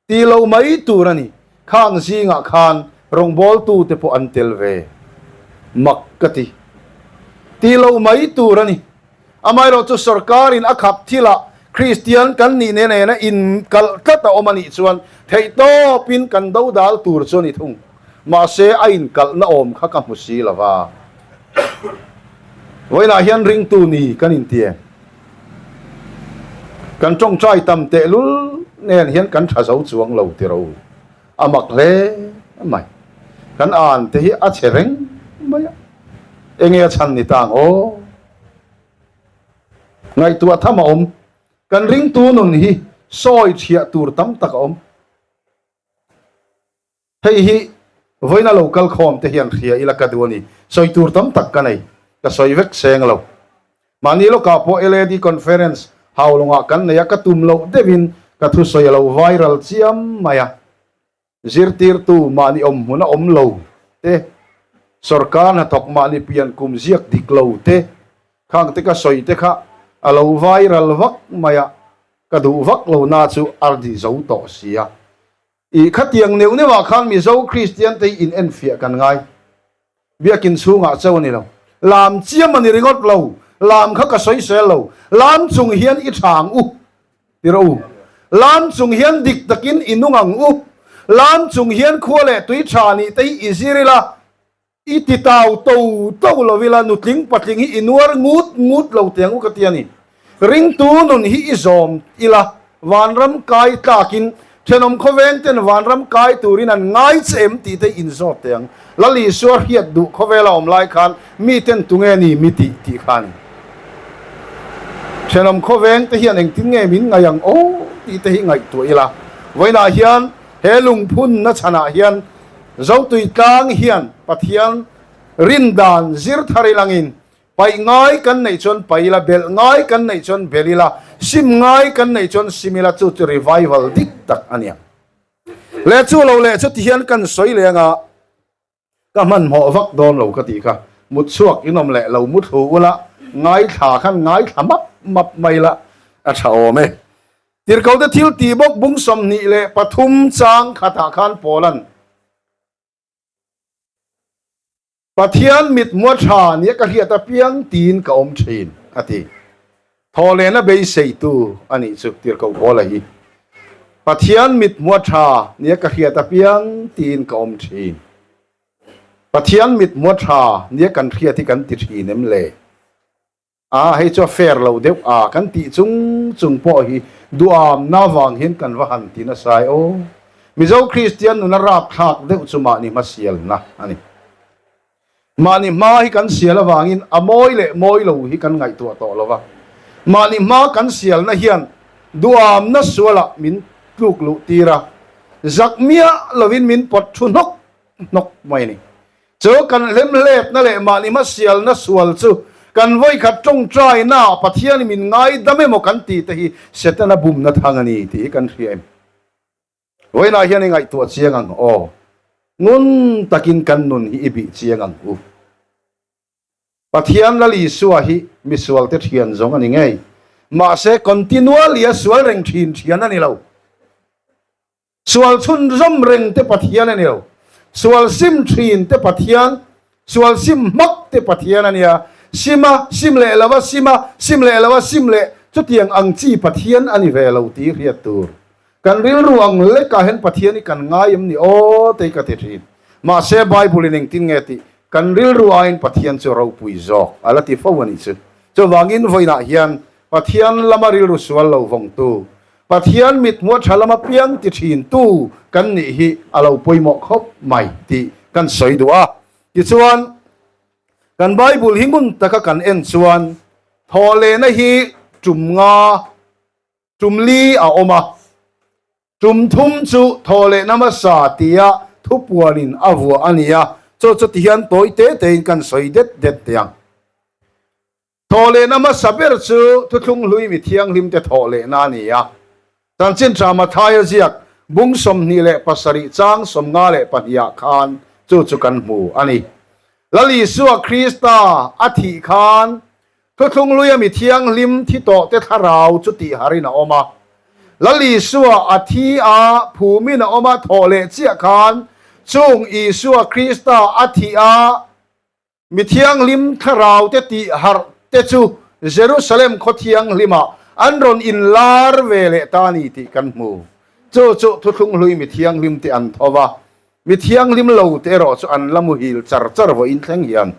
ti lo mai tur a ni. Khang zingah khan rawngbawltute pawh an tel ve mak ka ti. Ti lo mai tur a ni. Amaherawhchu sorkarin a khap thilah Kristian kan nih nen nena inkalh tlat a awm a nih chuan theihtawpin kan dodal tur chu a ni thung. Mahse a inkalhna awm kha ka hmu si lo va. Vawiinah hian ringtu ni kan inti em? Kan tawngtai tam tehlul nen hian kan tha zo chuang lo ti ro. A mak hle mai. Kan an te hi a chhe reng mai a. Enge a chhan ni ta ang aw? Ngaihtuah tham a awm. Kan ringtu nun hi sawi chhiah tur tam tak a awm. Hei hi vawiina lo kal khawm te hian hria ila ka duh a ni. Sawi tur tam tak ka nei. Ka sawi vek seng lo. Mahni lawkah pawh LAD Conference haulawngah kan nei a, ka tum loh deuhin ka thusawi a lo viral chiam mai a. Zirtirtu mahni awm hmun a awm lo te, sorkar hnathawk mahni pian kum ziak dik lo te, khang te ka sawi te kha a lo viral vak mai a, ka duh vak lo na chu a ri zo tawh si a. I khatiang neuh neuhah khan Mizo Kristian te hi in enfiah kan ngai. Biakin chhungah chauh a ni lo. Lam chiam a ni ringawt lo. Lam kha ka sawisel lo. Lam chung hian i tha ang u ti rawh u. Lam chung hian dik takin i nung ang u. Lam chung hian khua leh tui tha nih te hi i zir ila. I ti tau to to lo ila nutling patling hi i nuar ngut ngut lo teh ang u ka ti a ni. Ringtu nun hi i zawm ila vanram kai tlakin thenawm khawveng ten vanram kai turin an ngai che em tih te inzawt teh ang. Lal Isua hriat duh khawvela awm lai khan mi ten tunge ni mi tih tih kha a ni. Thenawm khawveng te hian engtin nge min ngaih ang aw tih te hi ngaihtuah ila. Vawiinah hian he lungphunna chhanah hian Zotui tlang hian Pathian rindan zir thar ilangin paih ngai kan neih chuan paih ila, belh ngai kan neih chuan belh ila, sim ngai kan neih chuan sim ila, chu chu revival dik tak a nia. Leh chu lo leh chu tihian kan sawi leng a, ka hmanhmawh vak dawn lo ka tih kha, mut chhuak in awm leh lo mu thlu ula, ngaithla khan ngaithla map map mai la a tha awm e. Tirhkote thil tih bawk bung 23 chang khatah khan Paula'n, Pathian mithmua tha nia ka hriat apiang tiin ka awm thin, a ti. Thawhlehna beiseitu a nih chu Tirhkoh Paula hi. Pathian mithmua tha nia ka hriat apiang tiin ka awm thin. Pathian mithmua tha nia kan hriat hi kan ti thin em le? A, hei chu a fair lo deuh a, kan tih chung chung pawh hi duamna vang hian kan va han ti nasa e aw. Mizo Kristian nuna rapthlak deuh chu mahni hma sialna a ni. Mahni hma hi kan sial avangin a mawi leh mawi lo hi kan ngaihtuah tawh lo va. Mahni hma kan sialna hian duamna sualah min tluk luh tir a, zak miah lovin min pawt thu hnawk hnawk mai a ni. Chu kan hlemhletna leh mahni hmasialna sual chu kan vawikhat tawngtaina Pathianin min ngaidam emaw kan tih te hi Setana bumna thang a ni tih hi kan hria em? Vawiinah hian i ngaihtuah chiang ang aw. Ngun takin kan nun hi i bih chiang ang u. Pathian Lal Isua hi misualte thian zawng a ni ngei. Mahse continually a sual reng thin thian a ni lo. Sual chhunzawm reng te Pathian a ni lo. Sual sim thin te Pathian, sual sim hmak te Pathian a nia. Sim a, sim leh lo a, sim a, sim leh lo a, sim leh chutiang ang chi Pathian a ni ve lo tih hriat tur. Kan rilru ang lekah hian Pathian hi kan ngai em ni aw tei ka ti thin. Mahse Bible in engtin nge tih kan rilru aiin Pathian chu ropui zawk a la ti fo a nih chu. Chuvangin vawiinah hian Pathian lama rilru sual lo vawngtu Pathian mithmuh tha lama piang ti thin tu kan nih hi a lo pawimawh khawp mai tih kan sawi duh a. Tichuan, Kan Bible hi ngun taka kan en chuan thawhlehna hi tum nga, tum li a awm a. Tum thum chu thawhlehna hmasa tia thupuanin a vuah a ni a, chaw chu tihian tawi te tein kan sawi det det teh ang. Thawhlehna hmasa ber chu thuthlung hlui mi thianghlimte thawhlehna a ni a. Chanchin Tha Mathaia ziak bung 27 chang 52 ah khan chu chu kan hmu a ni. Lal Isua Krista a thih khan thuthlung hluia mi thianghlim thi tawhte thlarau chu tihharin a awm a. Lal Isua a thi a, phumin a awm a, thawhleh chiah khan chung Isua Krista a thih a, Mi thianghlim thlaraute tih harh te chu Jerusalem khaw thianghlimah an rawn inlar ve leh ta a ni tih kan hmu. Chu chu thuthlung hlui mi thianghlim te an tho va, mi thianghlim lo te erawh chu an la muhil char char vawiin thleng hian.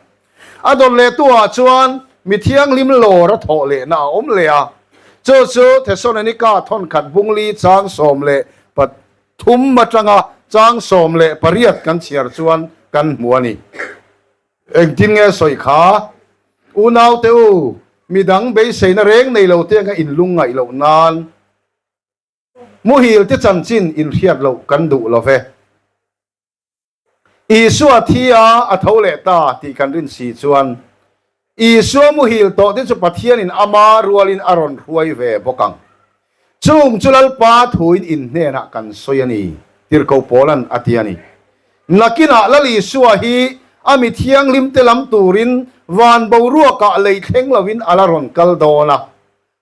A dawt leh tuah chuan mi thianghlim lawr a thawh lehna a awm leh a, chu chu Thesalonika thawnkhat bungli chang 13 atanga chang 18 kan chhiar chuan kan hmu a ni. Engtin nge sawi kha? Unaute u, midang beiseina reng nei lo te anga inlung ngaih loh nan muhil te chanchin inhriat loh kan duh lo ve. Isua thi a, a tho leh ta tih kan rin si chuan Isua muhil tawh te chu Pathianin ama rualin a rawn hruai ve bawk ang. Chung chu Lalpa thuin in hnenah kan sawi a ni, Tirhkoh Paula'n a ti a ni. Nakinah Lal Isua hi a mi thianghlim te lam turin van boruakah lei thleng loin a la rawn kal dawn a.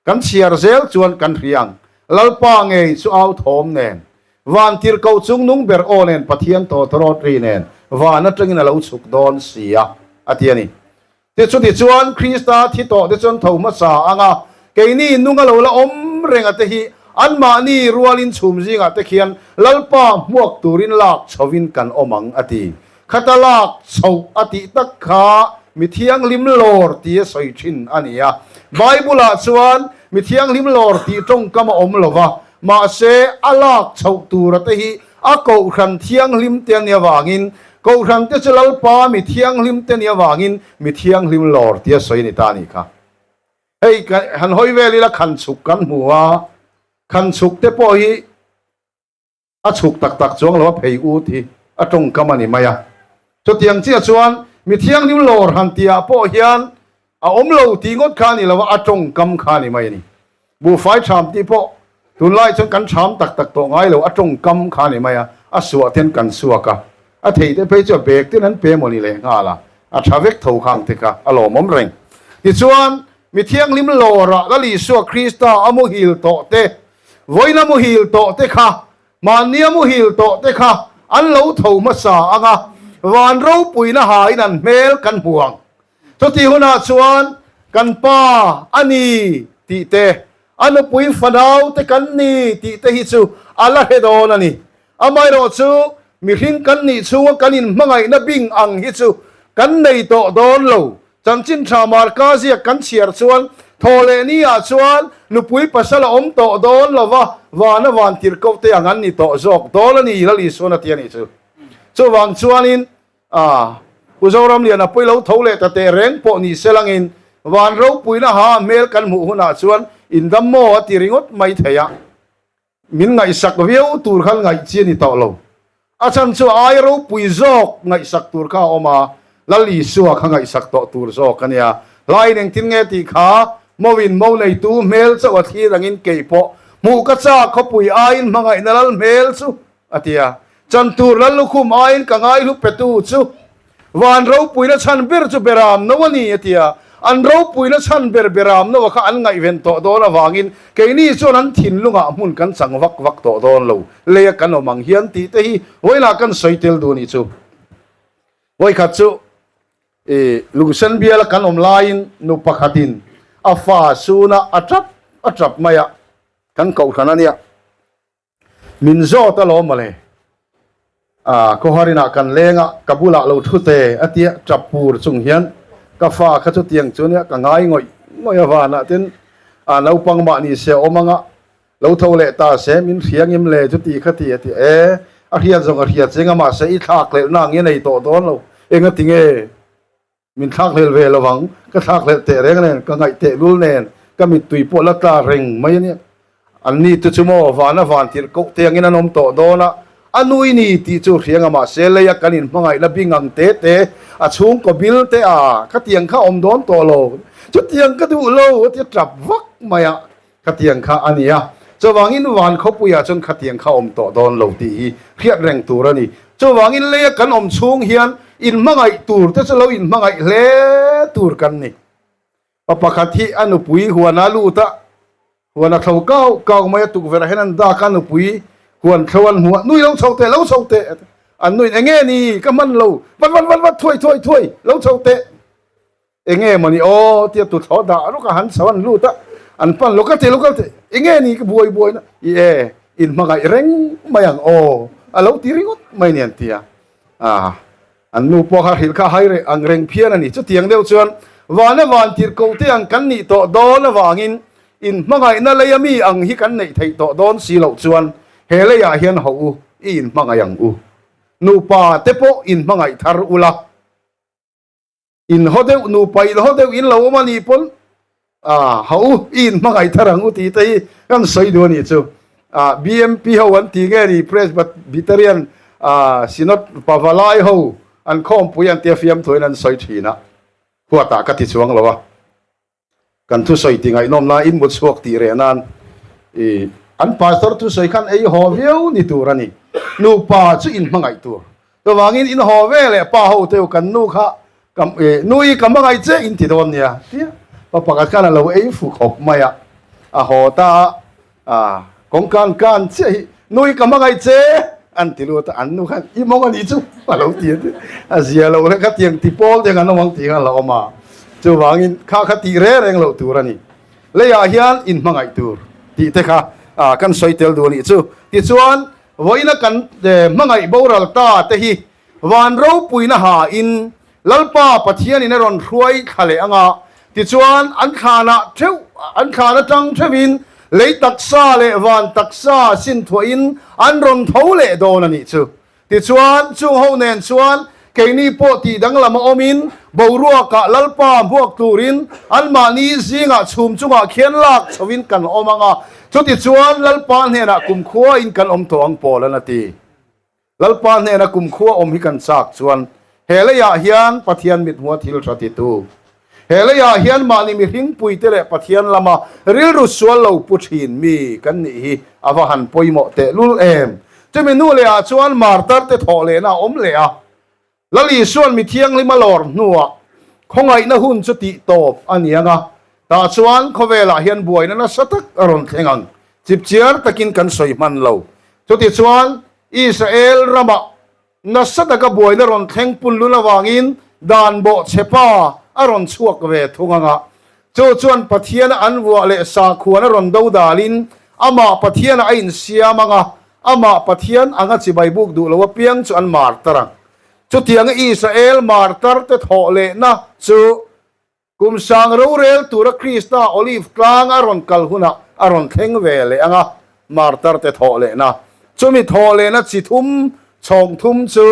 Kan chhiar zel chuan kan hria ang. Lalpa ngei chu au thawm nen, van tirhkoh chung nung ber aw nen Pathian tawtawrawt ri nen van atangin a lo chhuk dawn si a, a ti a ni. Tichuti chuan Krista thi tawh te chuan tho hmasa ang a, keini nung a lo la awm reng a te hi anmahni rualin chhum zingah te khian Lalpa hmuak turin lak chhovin kan awm ang, a ti. Khata lak chhoh a tih tak kha mi thianghlim lawr tia sawi thin a ni a. Bible-ah chuan mi thianghlim lawr tih tawngkam a awm lo va, mahse a lak chhoh tura te hi a kohhran thianghlim te a nih avangin, kohhran te chu Lalpa mi thianghlim te nih avangin mi thianghlim lawr tia sawi a ni ta a nih kha. Hei han hawi vel ila khan chhuk kan hmu a, khan chhuk te pawh hi, A chhuk tak tak chuang lo a phei ut hi a tawngkam a ni mai a. Chutiang chiah chuan mi thianghlim lawr han tihah pawh hian a awm lo tih ngawt kha a ni lo a, a tawngkam kha a ni mai a ni. Buhfai ṭham tih pawh tunlai chuan kan ṭham tak tak tawh ngai lo, a tawngkam kha a ni mai a, a suah ten kan suak a, a thei te phei chu a bag ten an pe maw ni lehnghal a, a ṭha vek tho khang te kha a lawmawm reng. Tichuan mi thianghlim lawrah Lal Isua Krista a muhil tawh te Vawiina muhil tawh te kha, mahnia muhil tawh te kha an lo tho hmasa ang a, van ropuina hain an hmel kan hmu ang. Chutih hunah chuan kan pa a ni tih te, a nupui fanau te kan ni tih te hi chu a la hre dawn a ni. Amaherawh chu mihring kan nih chhunga kan inhmangaihna bing ang hi chu kan nei tawh dawn lo. Chanchin tha Marka ziak kan chhiar chuan thaw leh ni ah chuan nupui pasal a awm tawh dawn lo va, vana van tirhkoh te ang an ni tawh zawk dawn a ni Lal Isuan a ti a nih chu. Chuvang chuanin a Pu Zoramliana pawh i lo tho leh ta teh reng pawh ni se langin van ropuina ha hmel kan hmuh hunah chuan indam maw a ti ringawt mai thei a. Min ngaihsak viau tur khan ngaih chi a ni tawh lo. A chhan chu ai ropui zawk ngaihsak tur kha a awm a, Lal Isua kha ngaihsak tawh tur zawk a nia. Hlain engtin nge tih kha Mawin mo neitu hmel chauh a thlir angin kei pawh hmuh ka chak khawpui aiin hmangaihna lal hmel chu a ti a. Chan tur lal lukhum aiin ka ngaihlu petu chu Van ropuina chhan ber chu Beram no a ni a ti a, an ropuina chhan ber Beram no a kha an ngaihven tawh dawn avangin keini chuan an thinlungah hmun kan chang vak vak tawh dawn lo, leia kan awm ang hian tih te hi vawilah kan sawi tel duh a nih chu. Vawikhat chu i lungsen biala kan awm laiin nu pakhatin a fa suna a tap a tap mai a, kan kohhran a nia. Min zawt alawm mawle. A khawharin ah kan leng a, ka bulah lo thu te a tia tap pur chung hian ka fa kha chutiang chu nia ka ngai ngawih ngawih a vanah tin a naupang mah ni se awm anga lo tho leh ta se min hriangim le chuti kha ti a ti e a hriat zawng a hriat cheng a mahse i thlak leh na nge nei tawh dawn lo enga ti nge. Min thlakhlel ve lo ang, ka thlakhlelh teh reng nen, ka ngaih teh lul nen, ka mittui pawh la tla reng mai a nia. An ni te chu maw vana van tirh koh te angin an awm tawh dawn a, a nui ni tih chu hria nga mahse leia kan inhmangaihna bing ang te te, a chhungkaw bil te a, khatiang kha awm dawn tawh lo, chutiang ka duh lo a ti a tap vak mai a, khatiang kha a ni a. Chuvangin van khawpuiah chuan khatiang kha awm tawh dawn lo tih hi hriat reng tur a ni. Chuvangin leia kan awm chhung hian inhmangaih tur te chu lo inhmangaih hle tur kan ni. Pa pakhat hi a nupui huan a lut a, huan a thlo kau kau mai a, tukverh ah hian an dak a, nupui huan thlo an hmu a, nui lo chho teh, lo chho teh, an nuin enge ni ka hman lo, vat vat vat vat thuai thuai thuai, lo chho teh. Enge mawni aw tia tu thlawh dah ruk a han chho an lut a, an pan lo ka ti lo ka ti enge ni ka buai buai na i e in hmangaih reng mai ang aw a lo ti ringawt mai ni an ti a, ah an nu pawh kha hrilh kha hai reh ang reng phian a ni. Chutiang deuh chuan vana van tirh ko te ang kan nih tawh dawn avangin in hmangaihna leia mi ang hi kan neih theih tawh dawn si loh chuan he leiah hian ho u i in hmangaih ang u nupa te pawh in hmangaih thar ula. In haw deuh nupa in haw deuh in lo awm a nih pawn a ha u i in hmangaih thar ang u tih te hi kan sawi duh a nih chu. A BMP ho an ti nge ni Presbyterian a Synod Pavalai ho an khawmpui an tia fiamthuain an sawi thin a, huatah ka ti chuang lo a. Kan thusawi ti ngaihnawm na in mut chhuak tih reh nan i an pastor thusawi khan ei haw viau ni tur a ni. Nupa chu in hmangaih tur. Chuvangin in haw ve leh pa ho teu kan nu kha ka i nu i ka hmangaih che in ti dawn nia tia pa pakhat khan a lo ei fu khawp mai a. A haw ta a a kawngkan kan chiah hi nu i ka hmangaih che an ti lut a an nu khan i mawng a nih chu a lo ti a ti a zia lo le khatiang ti pawl te ang an awm ang tih kha a la awm a chuvangin kha kha tih reng reng loh tur a ni leiah hian in hmangaih tur tih te kha a kan sawi tel duh a nih chu tichuan vawiina kan hmangaih boral ta te hi Van ropuina ha in Lalpa Pathianin a rawn hruai thla leh ang a, tichuan an thlanah theuh, an thlan atang theuhin lei taksa leh van taksa sin thuahin an rawn tho leh dawn a nih chu. Tichuan chung ho nen chuan keini pawh tih danglam a awmin boruakah Lalpa hmuak turin anmahni zingah chhum chungah khian lak chhoin kan awm ang a, chutichuan Lalpa hnenah kumkhuain kan awm tawh ang pawl an a ti. Lalpa hnena kumkhua awm hi kan chak chuan he leiah hian Pathian mithmua thil tha titu, he leiah hian mahni mihringpuite leh Pathian lama rilru sual lo pu thin mi kan nih hi a va han pawimawh tehlul em! Chumi hnu lehah chuan martar te thawh lehna a awm leh a, Lal Isua'n mi thianghlim a lawr hnuah khawngaihna hun chu tih tawp a ni ang a, tah chuan khawvelah hian buaina nasa tak a rawn thleng ang. Chipchiar takin kan sawi hman lo. Chutichuan, Israel ramah nasa taka buaina rawn thleng punlun avangin dan bawhchhepa a rawn chhuak ve thung ang a. Chu chuan Pathiana an vuah leh sakhuan a rawn dodalin amah Pathianah a insiam ang a, Amah Pathian anga chibai buk duh lo apiang chu an martar ang. Chutianga Israel martarte thawh lehna chu kum sang rorel tura Krista Olive tlang a rawn kal hunah a rawn thleng ve leh ang a, martarte thawh lehna. Chumi thawh lehna chi thum, chhawng thum chu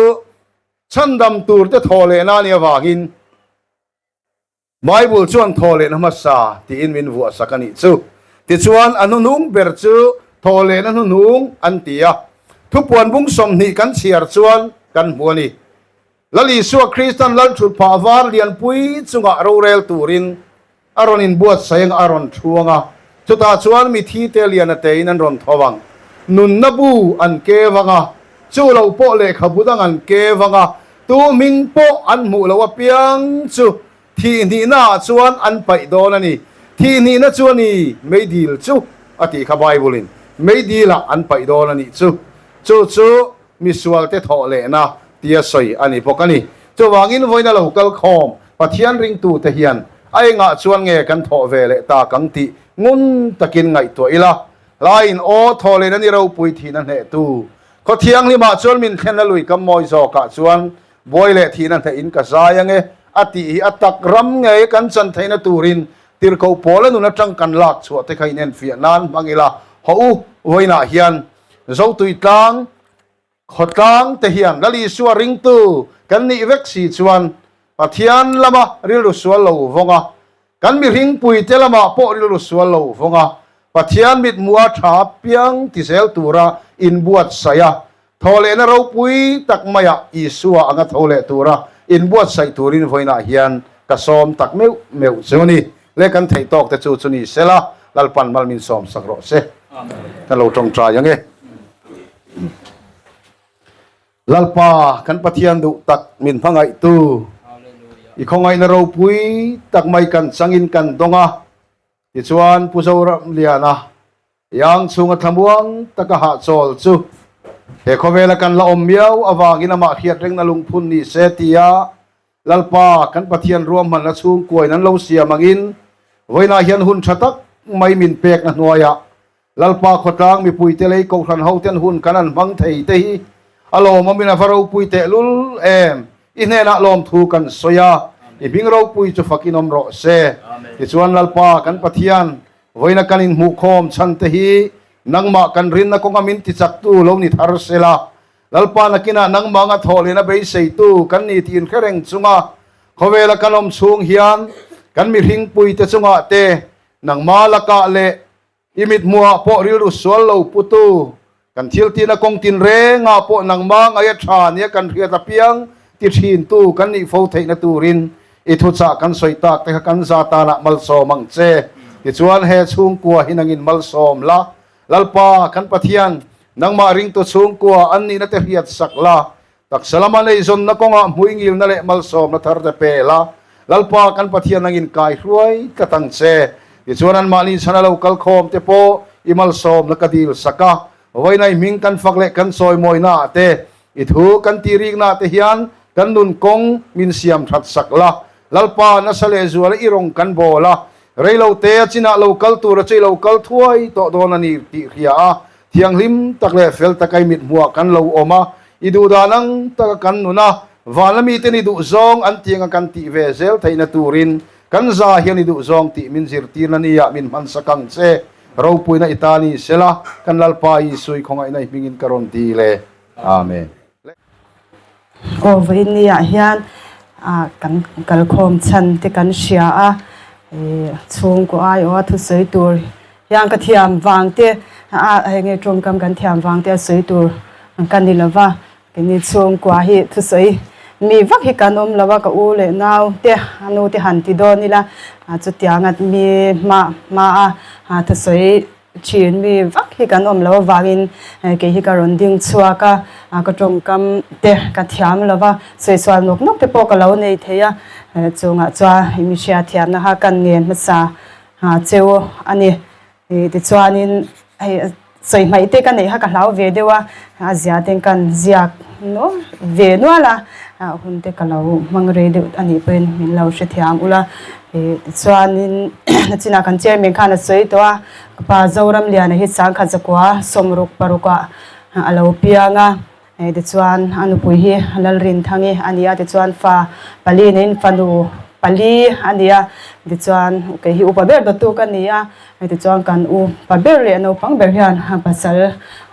chhandam turte thawh lehna a nih avangin, Bible chuan thawhlehna hmasa tiin min vuahsak a nih chu. Tichuan, a hnuhnung ber chu thawhlehna hnuhnung an ti a. Thupuan bung 20 kan chhiar chuan kan hmu a ni. Lal Isua Kristan Lalthutphah var lianpui chungah rorel turin a rawn inbuatsaih ang a, a rawn thuang a. Chutah chuan mithi te lian a tein an rawn tho ang. Nunna bu an ke vang a, chu lo pawh lehkhabu dang an ke vang a, Tu hming pawh an hmuh loh apiang chu thihhnihna ah chuan an paih dawn a ni. Thihhnihna chu a ni, meidil chu a tih kha Bible in. Meidil ah an paih dawn a nih chu. Chu chu misualte thawh lehna tia sawi a ni bawk a ni. Chuvangin vawiin a lo kal khawm Pathian ringtute hian a engah chuan nge kan thawh ve leh tak ang tih ngun takin ngaihtuah ila. Hlaiin aw thawh lehna ni ropui thihna hnehtu Khaw thianghlimah chuan min thlen a lui kam mawi zawkah chuan buai leh thihna hnehin ka zai ange a tih hi a tak ram ngei kan chan theihna turin tirhkoh pawl a nun atang kan lak chhuah te kha inenfiah nan hmang ila haw u vawiinah hian Zotui tlang khawtlang te hian Lal Isua ringtu kan nih vek si chuan. Pathian lama rilru sual lo vawng a, kan mihringpuite lamah pawh rilru sual lo vawng a, Pathian mithmuha tha piang ti zel tura inbuatsaih a, thawhlehna ropui tak maiah Isua anga tho leh tura inbuatsaih turin vawiinah hian ka sawm tak meuh meuh chu a ni. Le kan theih tawk te chu chu ni sela, Lalpan mal min sawm sak rawh se. Kan lo tawngtai ang e. Lalpa kan Pathian duh tak min hmangaihtu, i khawngaihna ropui tak mai kan changin kan dawng a, tichuan Pu Zoramliana Iang chhunga thlamuang taka hahchawl chu he khawvela kan la awm miau avangin amah hriat rengna lungphun ni se tia Lalpa kan Pathian ruahmanna chhungkuain an lo siam angin vawiinah hian hun tha tak mai min pekna hnuaiah Lalpa khawtlang mipuite lei kohhran hoten hun kan an hmang thei te hi a lawmawmin a va ropui tehlul em? I hnenah lawmthu kan sawi a, i hming ropui chu fakin awm rawh se. Tichuan Lalpa kan Pathian, vawiina kan inhmuhkhawm chhan te hi nangmah kan rinna kawnga min tichaktu lo ni thar sela, Lalpa nakinah nangmah anga thawhlehna beiseitu kan ni tih inhre reng chunga khawvela kan awm chhung hian kan mihringpuite chungah te nangmah lakah leh I mithmuhah pawh rilru sual lo putu, kan thil tina kawng tinrengah pawh nangmah ngaia tha nia kan hriat apiang ti thintu kan nih fo theihna turin i thuchah kan sawi tak te kha kan za tanah malsawm ang che. Tichuan he chhungkua hi nangin malsawm la, Lalpa kan Pathian, nangmah ringtu chhungkua an nihna te hriat sak la, Taksa lama neizawnna kawngah hmuingilna leh malsawmna thar te pe la, Lalpa kan Pathian angin kai hruai tlat ang che. Tichuan anmahni chhana lo kal khawm te pawh i malsawmna ka dil sak a, vawiinai hming kan fak leh kan chawimawina ah te, i thu kan tih rikna ah te hian kan nun kawng min siam that sak la. Lalpa nasa leh zuala i rawng kan bawl a, reilo te a chinah lo kal tur a chu i lo kal thuai tawh dawn a ni tih hria a, Thianghlim tak leh fel taka i mithmuah kan lo awm a, i duhdan ang taka kan nun a, vana miten i duhzawng an tiang a kan tih ve zel theihna turin kan za hian i duhzawng tih min zirtirna nia min hmansak ang che. Ropuina i ta ni sela, kan Lalpa Isui khawngaihna i hmingin ka rawn dil e. Amen. Aw vawiin hian kan kalkhawm chhan te kan hria a, chhungkaw aiawha thusawi tur hian ka thiam vang te a hei nge tawngkam kan thiam vang te a sawi tur ka ni lo va, keini chhungkua hi thusawi mi vak hi kan awm lo a, ka u leh nau te a nu te han ti dawn ila chutianga mi hma hma a thusawi Thin mi vak hi kan awm lo avangin kei hi ka rawn ding chhuak a, ka tawngkam te ka thiam lo va, sawi sual nawk nawk te pawh ka lo nei thei a, chungah chuan mi hriatthiamna kha kan ngen hmasa cheu a ni. Tichuanin hei sawi hmaih te ka neih kha ka hlau ve deuh a, a zia ten kan ziak ve nual a, hun te ka lo hmang rei deuh a nih pawhin min lo hrethiam ula. Tichuanin nachinah kan chairman khan a sawi tawh a, ka pa Zoramliana hi sangkhat zakua sawmruk parukah a lo piang a, tichuan a nupui hi Lalrinthangi a ni a, tichuan fa pali neiin fanu pali a ni a, tichuan kei hi upa ber dawttu ka ni a, tichuan kan upa ber leh naupang ber hian pasal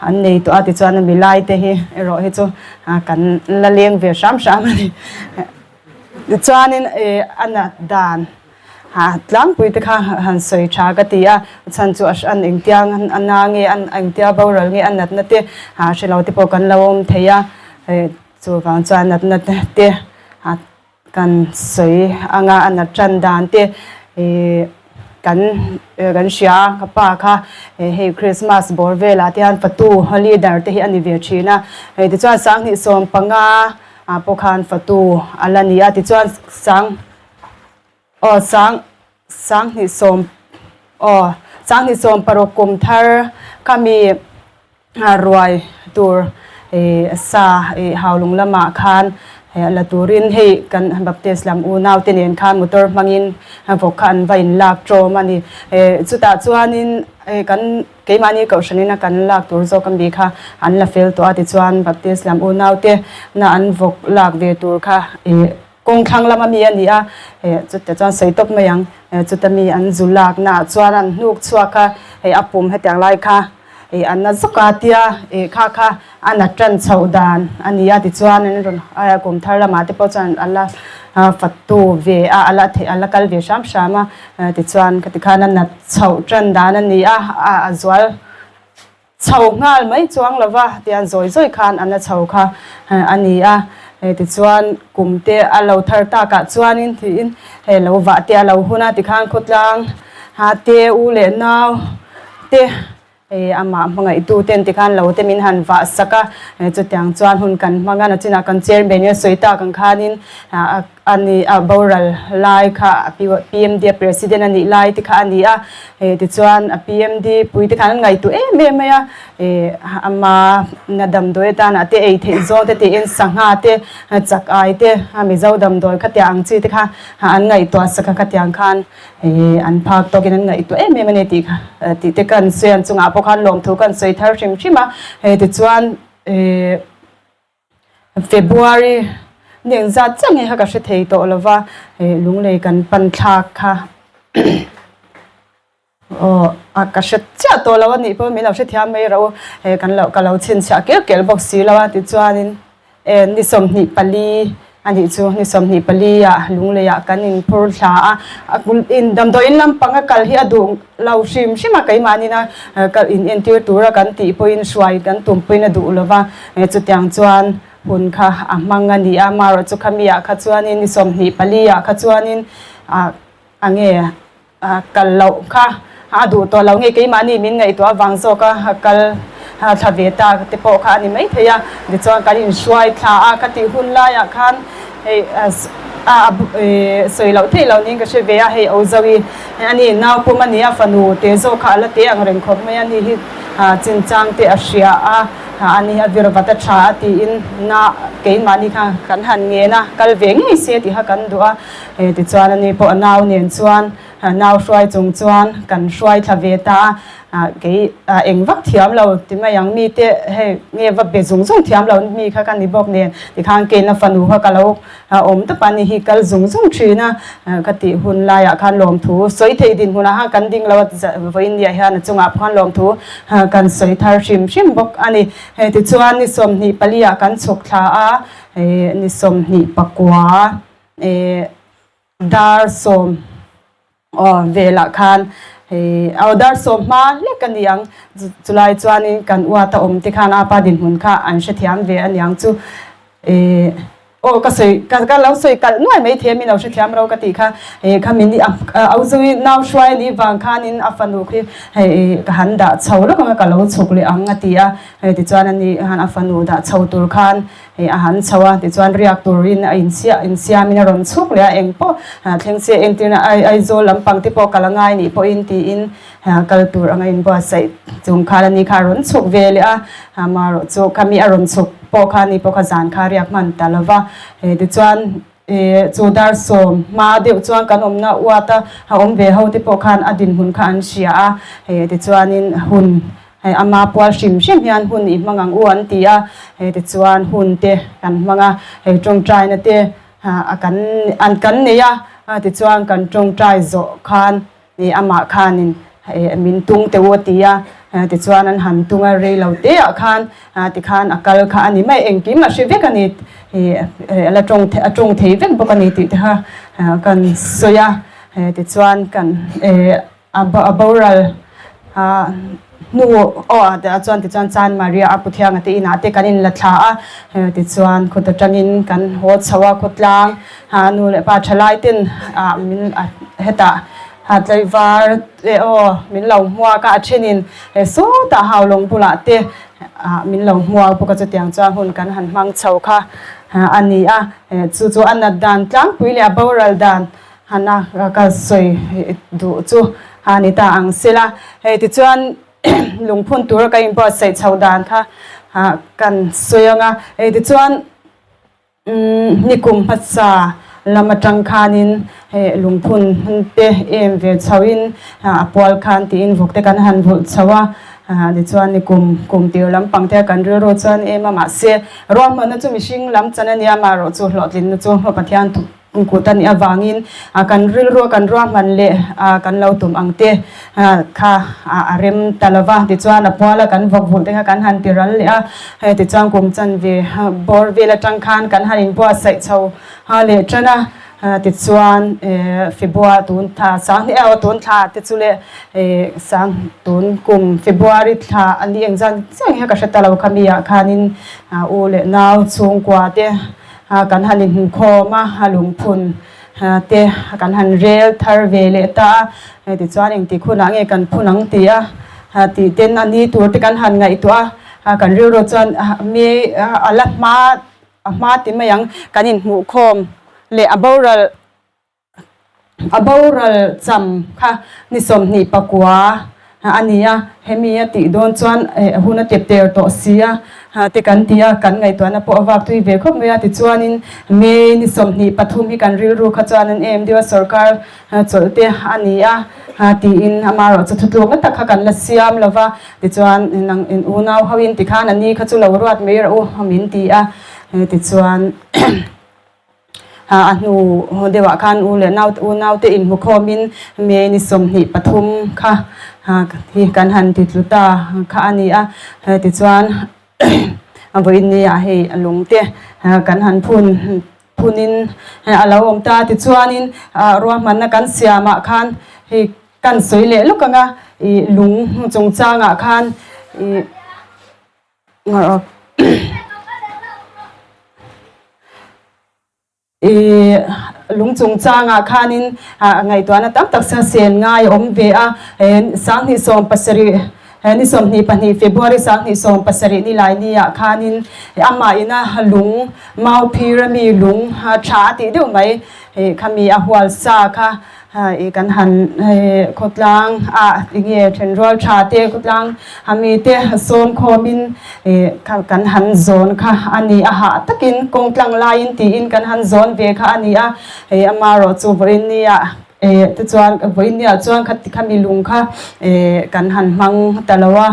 an nei tawh a, tichuan a milai te hi erawh hi chu kan la leng ve hram hram a ni. Tichuanin a nat dan tlangpui te kha han sawi tha ka ti a, chhan chu an engtia a na nge an engtia boral nge a natna te hre lo te pawh kan lo awm thei a, chuvang chuan natna te kan sawi anga a nat tan dan te kan kan hria a, ka pa kha hei Christmas bawr velah te hian fatu leader te hi a ni ve thin a, tichuan sanghnih 15 Ah pawh khan fatu a la ni a, tichuan sang aw sang 20 sang aw 20 16 kum thar kha mi ruai tur ih sa ih haulung lamah khan la turin hei kan Baptist lam unau te nen khan motor hmangin vawk kha an va inlak tawm a ni. Chutah chuanin kan Keimahni kohhranin a kan lak tur zawk a mi kha an la fel tawh a, tichuan Baptist lam unaute na an vawk lak ve tur kha ih kawng thlang lama mi a ni a, chutah chuan sawi tawp mai ang, chuta mi an zu laknaah chuan an hnuk chhuak a, hei a pum hetiang lai kha ih a na zawk a tia ih kha kha a na tan chhoh dan a ni a tichuan an rawn a kum thar lamah te pawh chuan a la fatu ve a a la theih a la kal ve hram hram a tichuan khati khan a nat chhoh tan dan a ni a a zual chho nghal mai chuang lo va tian zawi zawi khan a na chho kha a ni a tichuan kum te a lo thar takah chuanin tiin hei lo vah te a lo hun a tikhan khawtlang te u leh nau te Hei amah hmangaihtu ten tikhan lo te min han vah sak a, chutiang chuan hun kan hmang a, nachinah kan chairman in a sawi tak ang khanin a ni a boral lai kha PMD a president a nih lai te kha a ni a, tichuan a PMD pui te khan an ngaihtuah em em mai a, ama na damdawi atana te ei theih zawng te tiin sangha te chak ai te Mizo damdawi khatiang ang chi te kha an ngaihtuah sak a khatiang khan. Hei an phak tawkin an ngaihtuah em em a ni tih kha tih te kan sawi an chungah pawh khan lawmthu kan sawi thar hrim hrim a, hei tichuan eh February ni engzat chiah nge kha ka hre thei tawh lo va, hei lunglei kan pan thlak kha aw a ka hre chiah tawh lo a nih pawh min lo hrethiam mai ro hei kan lo ka lo chhinchhiah kel kel bawk si lo a tichuanin E, ni 24 a nih chu, ni 24 ah Lungleiah kan inphur thla a, a in damdawiin lampang a kal hi a duh lo hrim hrim a, keimahnin a kal in entir tura kan tih pawhin hruai kan tum pawhin a duh lo va, chutiang chuan hun kha a hmang a ni a, amaherawhchu chu khami ah kha chuanin ni 24 ah kha chuanin ah a nge A kal loh kha a duh tawh lo nge keimahni min ngaihtuah avang zawk a kal thla ve ta te pawh kha a ni maithei a, tichuan kan inhruai thla a ka tih hun laiah khan hei a sawi loh theih loh niin ka hre ve a, hei Ozoe a ni nau pum a ni a, fanu te zawk kha a la te ang reng khawp mai a, ni hi chinchang te a hria a, a ni a vir vat a tha a tiin na keimahni kha kan han ngen a, kal ve ngei se tih kha kan duh a. Hei tichuan ani pawh a nau nen chuan nau hruai chung chuan kan hruai thla ve ta a, kei eng vak thiam lo ti mai ang mite hei nge va be zung zung thiam lo mi kha ka ni bawk nen tikhan keina fanu kha ka lo awm tawp a ni hi kal zung zung thin a ka tih hun laiah khan lawmthu sawi thei dinhmunah khan kan ding lo a vawiin niah hian a chungah pawh khan lawmthu kan sawi thar hrim hrim bawk a ni. Hei tichuan ni 24 ah kan chhuk thla a, ni 29. Eh dar sawm aw velah khan hei aw dar sawm hma hlek a ni ang chulai chuanin kan uata awm te khan apa dinhmun kha an hrethiam ve a niang chu eh aw ka sawi ka ka lo sawi kalh nuai mai thei a min lo hrethiam ro ka tih kha eh kha min au zui nau hruai a nih vang khanin a fanu khi hei ka han dah chho lawk ang a ka lo chhuk leh ang a ti a hei tichuan ani khan a fanu dah chho tur khan Hei a han chho a, tichuan riak turin a inchhiah insiamin a rawn chhuk leh a, eng pawh thleng se entirna Aizawl lampang te pawh kal a ngai nih pawhin tiin kal tur anga inbuatsaih chung khan ani kha a rawn chhuk ve leh a, amaherawh chu khami a rawn chhuk pawh kha ani pawh kha zan kha a riak hman ta lo va, tichuan chu dar sawm hma deuh chuan kan awmna uat a awm ve ho te pawh khan a dinhmun kha an hria a, tichuanin hun Hei ama pual hrim hrim hian hun i hmang ang u an ti a, hei tichuan hun te kan hmang a, hei tawngtaina te a kan an kan nei a, tichuan kan tawngtai zawh khan ih amah khanin ih min tung teh u a ti a, tichuan an han tung a rei lo te ah khan tikhan a kal kha a ni mai, engkim a hre vek a ni ih a la tawng a tawng thei vek bawk a ni tih te kha kan sawi a, tichuan kan ih. A boral hnu aw ah te chuan tichuan Chan Maria a Puthianga te inah te kan inla thla a, tichuan khawt atangin kan haw chho a khawtlang nu leh pa thalai ten min hetah tlaivar te aw min lo hmuak a, a thenin sawtah Haulawng bulah te min lo hmuak bawk a chutiang chuan hun kan han hmang chho kha a ni a, chu chu a nat dan tlangpui leh a boral dan. Hana ka sawi duh chu a ni ta ang sela, hei tichuan lungphun tura ka inbuatsaih chho dan kha kan sawi ang a, hei tichuan nikum hmasa lam atang khanin hei lungphun te em ve chhoin a pual khan tiin vawk te kan han vulh chho a, tichuan nikum kum tir lampang te kan rilru chuan em a mahse ruahmanna chu mihring lam chan a nia amaherawhchu hlawhtlinna chu Pathian. Kut a nih avangin kan rilrua kan ruahman leh kan lo tum ang te kha a rem ta lo va. Tichuan a puala kan vawk vulh te kha kan han ti ral leh a, hei tichuan kum chanve bawr vel atang khan kan han inbuatsaih chho leh tan a. Tichuan February tun thla sanghnih emaw tun thla te chu leh sang tun kum February thla a ni engzat chiah hian ka hre ta lo kha mi ah khanin u leh nau chhungkua te kan han inhmukhawm a, a lungphun te kan han rel thar ve leh ta a, tichuan engtik hunah nge kan phun ang tih a tih ten a ni tur te kan han ngaihtuah a, kan rilru chuan mi a la hma a hma ti mai ang kan inhmuhkhawm leh a boral A boral cham kha ni 29 a ni a, hemi a tih dawn chuan hun a tep ter tawh si a te kan ti a, kan ngaihtuahna pawh a vak tui ve khawp mai a. Tichuanin May ni 23 hi kan rilru kha chuan an em deuh a, sorkar chawlh te a ni a tiin amaherawh chu thutlukna tak kha kan la siam lo va, tichuan nang unau hoin tikhan a ni kha chu lo ruat mai rawh u min ti a, tichuan. A hnu deuhah khan u leh nau unaute inhmukhawmin May ni 23 kha hi kan han ti tlu ta kha a ni a. Tichuan vawiin nia hei lungte kan han phun phunin a lo awm ta. Tichuanin ruahmanna kan siamah khan hei kan sawi leh lawk ang a, ih lung chungchangah khan ih. I lung chungchangah khanin ngaihtuahna tam tak sa sen ngai a awm ve a, 2017 ni 22 February 2017 ni lai niah khanin amah ina lung mau phir a mi lung tha a tih deuh mai khami a hual sa kha I kan han khawtlang ah enge thenrual tha te khawtlang a mi te sawm khawmin kan han zawn kha a ni a, hah takin kawng tlang laiin tiin kan han zawn ve kha a ni a, hei amaherawh chu vawiin nia tichuan vawiin nia chuan kha khami lung kha kan han hmang ta lo a,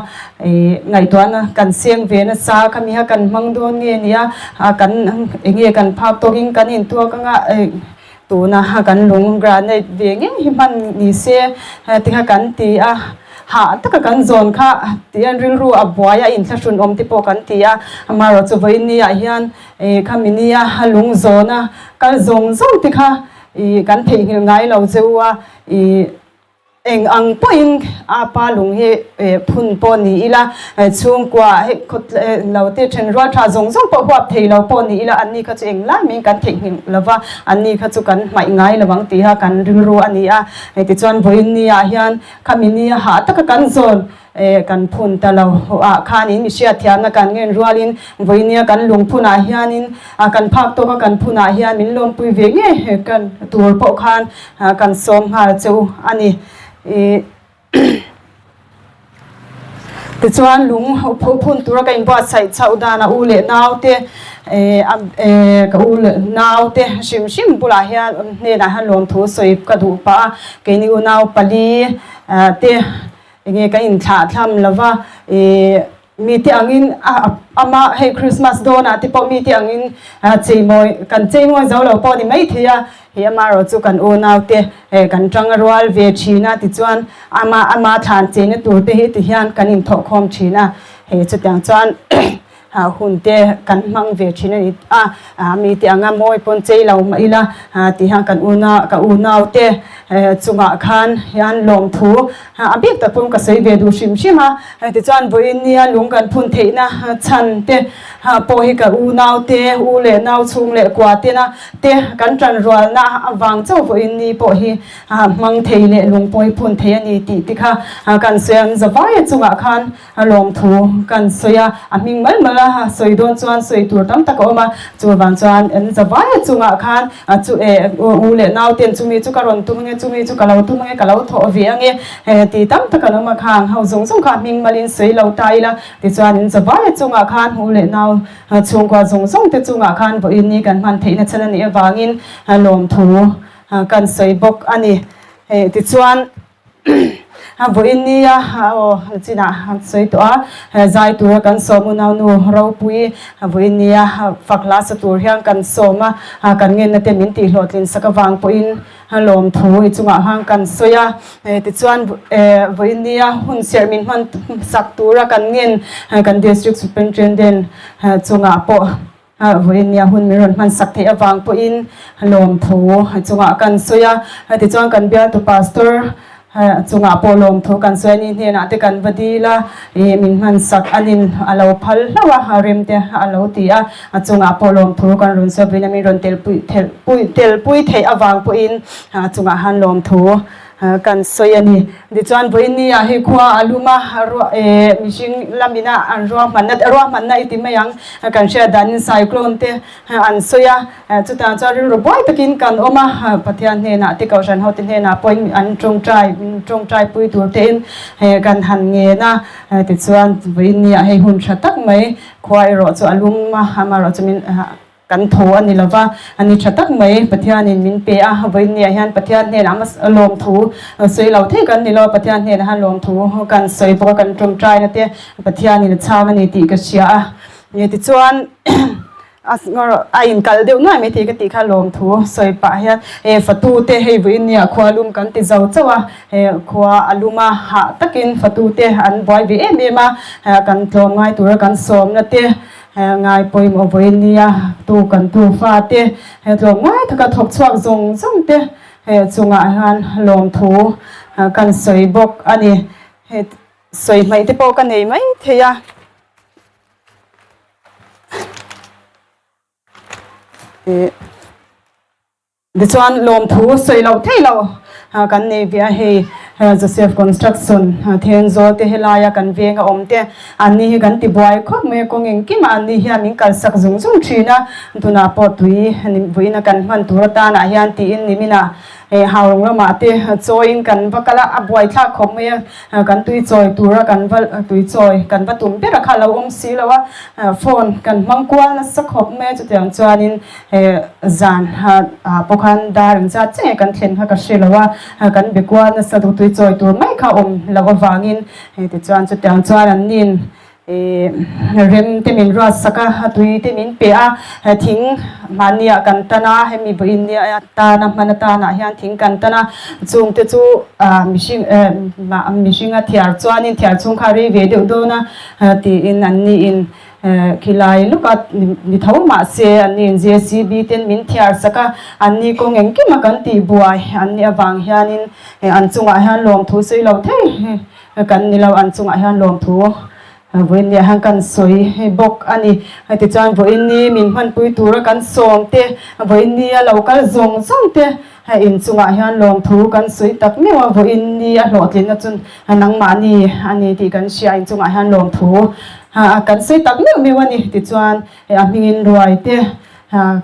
ngaihtuahna kan seng ve nasa khami kha kan hmang dawn nge nia kan enge kan phak tawkin kan intuak anga. Tuna kan lung granite ve ngei hi hman ni se tikha kan ti a, hah taka kan zawn kha tihian rilru a buai a inthlahrun awm te pawh kan ti a, amaherawh chu vawiin ni ah hian khami nia lung zawna kal zawng zawng te kha kan theihnghilh ngai lo cheu a, ih. Eng ang pawhin a pa lung hi phun pawh ni ila, chhungkua hei khawt lo te then rual tha zawng zawng pawh huap thei lo pawh ni ila, anni kha chu eng lai mai kan theihnghilh lo va, anni kha chu kan hmaih ngai lo ang tiha kan rilru a ni a. Tichuan vawiin niah hian khami nia hah taka kan zawn Kan phun ta lo ah khanin mi hriatthiamna kan ngen rualin vawinia kan lungphunah hianin kan phak tawka kan phunah hian min lawmpui ve ngei kan tur pawh khan kan sawm nghal che u a ni. Tichuan lung phun tura ka inbuatsaih chhoh dan a u leh naute ka u leh naute hrim hrim bulah hian hnenah hian lawmthu sawi ka duh pah a, keini unau pali te Enge ka inthlah thlam lova i mite angin ama hei Christmas dawnah te pawh mite angin cheimawi kan cheimawi zo lo pawh ni maithei a, hei amaherawh chu kan unaute kan tang rual ve thin a tichuan ama ama thlan cheina tur te hi tihian kan inthawhkhawm thin a, hei chutiang chuan hun te kan hmang ve thin a ni a, mi te anga mawi pawn chei lo mah ila ti hian kan una ka unau te chungah khan hian lawmthu a bik tak pawn ka sawi ve duh hrim hrim a, tichuan vawiin nia lung kan phun theihna chhan te pawh hi ka unau te u leh nau chhung leh kua tena te kan tanrualna avang chauh vawiin ni pawh hi hmang thei leh lung pawh hi phun thei a ni tih te kha kan sawi a, an zavai chungah khan A lawmthu kan sawi a, a hming mal mal a sawi dawn chuan sawi tur tam tak a awm a, chuvang chuan an zavaia chungah khan chu e u leh nau ten chumi chu ka rawn tum ange, chumi chu ka lo tum ange, ka lo thawh ve ange ti tam tak an awm a, khang ho zawng zawng kha hming malin sawi lo ta ila, tichuan an zavaia chungah khan u leh nau chhungkua zawng zawng te chungah khan vawiin ni kan hman theihna chhan a nih avangin lawmthu kan sawi bawk a ni. Tichuan. Vawiin nia aw chinah an sawi tawh a, zai tura kan sawm unaunu ropui vawiin nia fak hla sa tur hian kan sawm a, kan ngenna te min tihhlawhtlin sak avang pawhin lawmthu i chungah khan kan sawi a. Tichuan vawiin nia hun serh min hman sak tura kan ngen kan District Superintendent chungah pawh Vawiin nia hun min rawn hman sak theih avang pawhin lawmthu chungah kan sawi a. Tichuan kan bialtu Pastor chungah pawh lawmthu kan sawi a ni hnenah te kan va dil a, ih min hman sak anin a lo phal hlauh a, rem te a lo ti a, a chungah pawh lawmthu kan rawn sawi a, vawiin a min rawn telpui telpui theih avang pawhin a chungah han lawmthu Kan sawi a ni. Tichuan vawiin ni ah hei khua a lum a, ruah eh mihring lamin a an ruahmanna ruahmanna i ti mai ang kan hriat danin cyclone te an sawi a, chutah chuan rilru buai takin kan awm a, Pathian hnenah te Kohhran hote hnenah pawhin an tawngtai min tawngtai pui tur tein kan han ngen a, tichuan vawiin ni ah hei hun tha tak mai khua erawh chu a lum a, amaherawhchu min Kan tho a ni lova, a ni tha tak mai. Pathianin min pe a, vawiin niah hian Pathian hnenah hmasa lawmthu sawi lo thei kan ni lo. Pathian hnenah hian lawmthu kan sawi bawk a, kan tawngtaina te Pathianin a chhang a ni tih ka hria a. Tichuan a inkalh deuh nuai mai thei ka tih kha lawmthu sawi pah hian e fatute hei vawiin niah khua lum kan ti zo chauh a, khua a lum a, hah takin fatute an buai ve em em a, kan tlawm ngai tura kan sawmna te Ngai pawimawh vawiin nia tu kan tu fate he tlawm ngai taka thawk chhuak zawng zawng te he chungah hian lawmthu kan sawi bawk a ni. He sawi hmaih te pawh ka nei mai thei a. Tichuan lawmthu sawi loh theih loh kan nei ve a, hei Joseph Construction Thenzawl te helaia kan veng a awm te an ni hi kan ti buai khawp mai a, kawng engkimah an ni hian min kalsak zung zung thin a, tunah pawh tui vawiin a kan hman tur atanah hian tiin niminah Haurung lamah te chawiin kan va kal a, a buaithlak khawp mai a, kan tui chawi tura kan va tui chawi kan va tum ber a kha a lo awm si lo a, phone kan hmang kual nasa khawp mai a, chutiang chuanin He zan ah pawh khan dar engzat chiah nge kan thlen kha ka hre lo a, kan be kual nasa duh tui chawi tur mai kha awm loh avangin hei tichuan chutiang chuan an nin rem te min ruat sak a, tui te min pe a, thing mahni ah kan tan a, hemi vawiin nia atana hman atanah hian thing kan tan a, chung te chu mihring mihringa thiar chuanin thiar chhung kha rei ve deuh dawn a tiin an niin Khilai lawka ni tho mah se an ni JCB ten min thiar sak a, an ni kawng engkima kan tih buai an nih avang hianin an chungah hian lawmthu sawi lo thei kan ni lo, an chungah hian lawmthu vawiin niah hian kan sawi bawk a ni. Tichuan vawiin ni min hmanpui tura kan sawm te, vawiin nia lo kal zawng zawng te Hei in chungah hian lawmthu kan sawi tak meuh a, vawiin ni a hlawhtlinna chu nangmahni a ni tih kan hria, in chungah hian lawmthu kan sawi tak meuh meuh a ni. Tichuan hei a hmingin ruai te,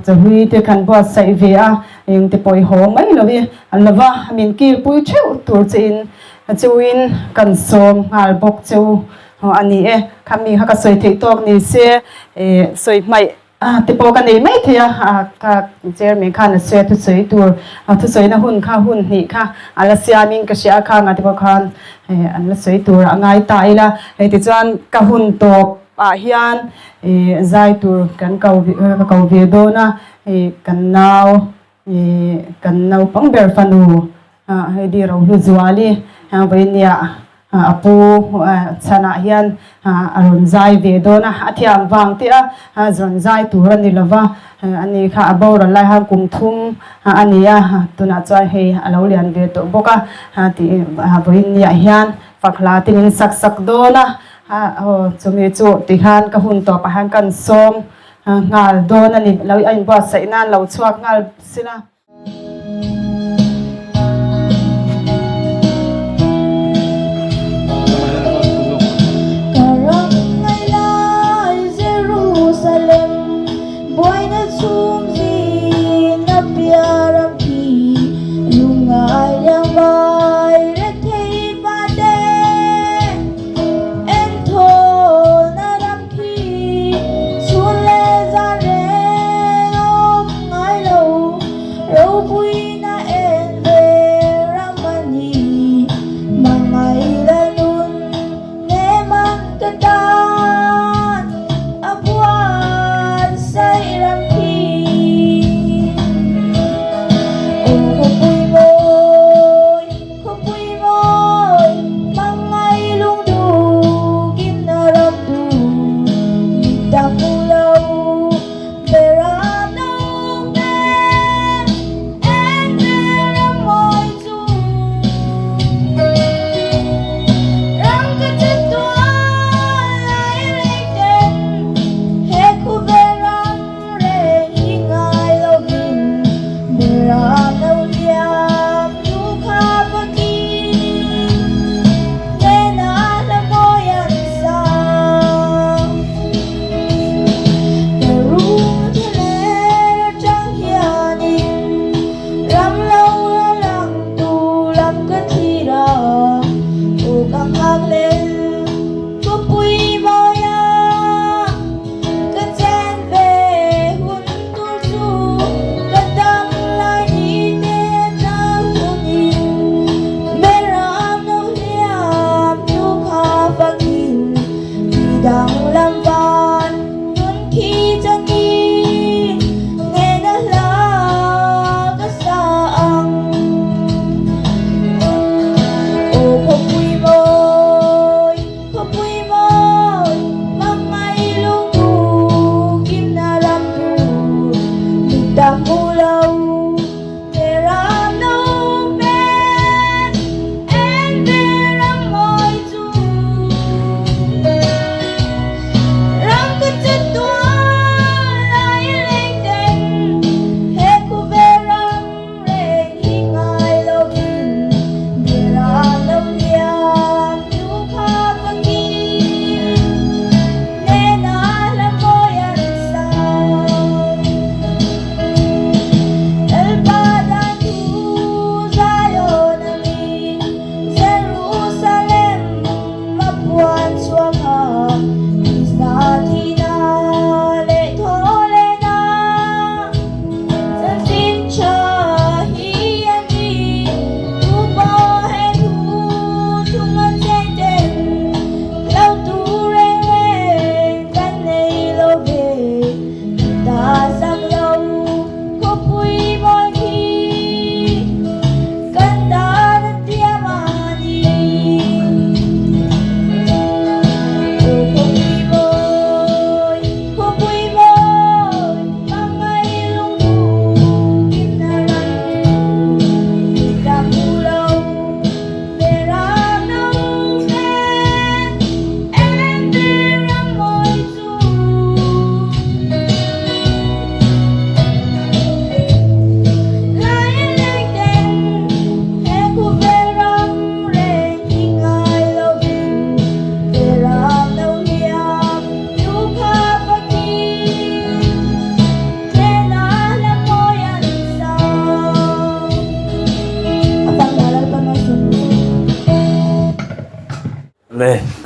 chawhlui te kan buatsaih ve a, eng te pawh i haw mai lo i an lo va, min kilpui theuh tur che in chuin kan sawm nghal bawk cheu a ni e. Khami kha ka sawi theih tawk ni se sawi hmaih. Te pawh ka nei mai thei a, ka chairman khan a sawi a thusawi tur thusawina hun kha hun hnih kha a la siamin ka hria a, khangah te pawh khan an la sawi tur a ngai ta ila, hei tichuan ka hun tawp ah hian zai tur kan ko ka ko ve dawn a, hei kan nau kan naupang ber fanu hei di Rohluzuali vawinia A pu chhanah hian a rawn zai ve dawn a, a thiam vang tih a rawn zai tur a ni lo va, ani kha a boral lai khan kum thum a ni a, tunah chuan hei a lo lian ve tawh bawk a tih vawiin niah hian fak hla te min sak sak dawn a, aw chumi chu tikhan ka hun tawpah hian kan sawm nghal dawn a ni, lo a inbuatsaih nan lo chhuak nghal sila. Ka ram ngai lai Jerusalem buaina chhung zin a piaram khi lungngai liang vai rethei fate Engthawlna ram khi chhun leh zan reng awm ngai lo.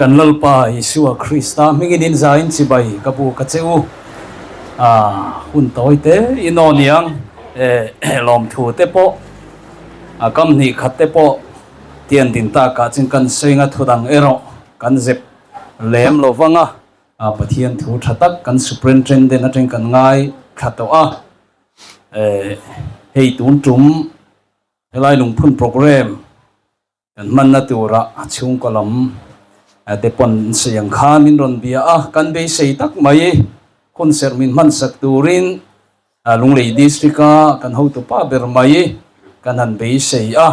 Kan Lalpa Isua Krista hmingin in zain chibai ka bu ka che u. A hun tawi te in aw niang e lawmthu te pawh a kam hnih khat te pawh tian din takah chin kan sawi nga thu dang erawh kan zep lem lo vang a, Pathian thu tha tak kan Superintendent atang kan ngai thla tawh a, hei tun tum helai lungphun programme Kan hmanna tura a chhungkaw lam te pawn an sawi ang khan min rawn bia a, kan beisei tak mai. Hun serh min hmansak turin Lunglei District a kan hotupa ber mai kan han beisei a.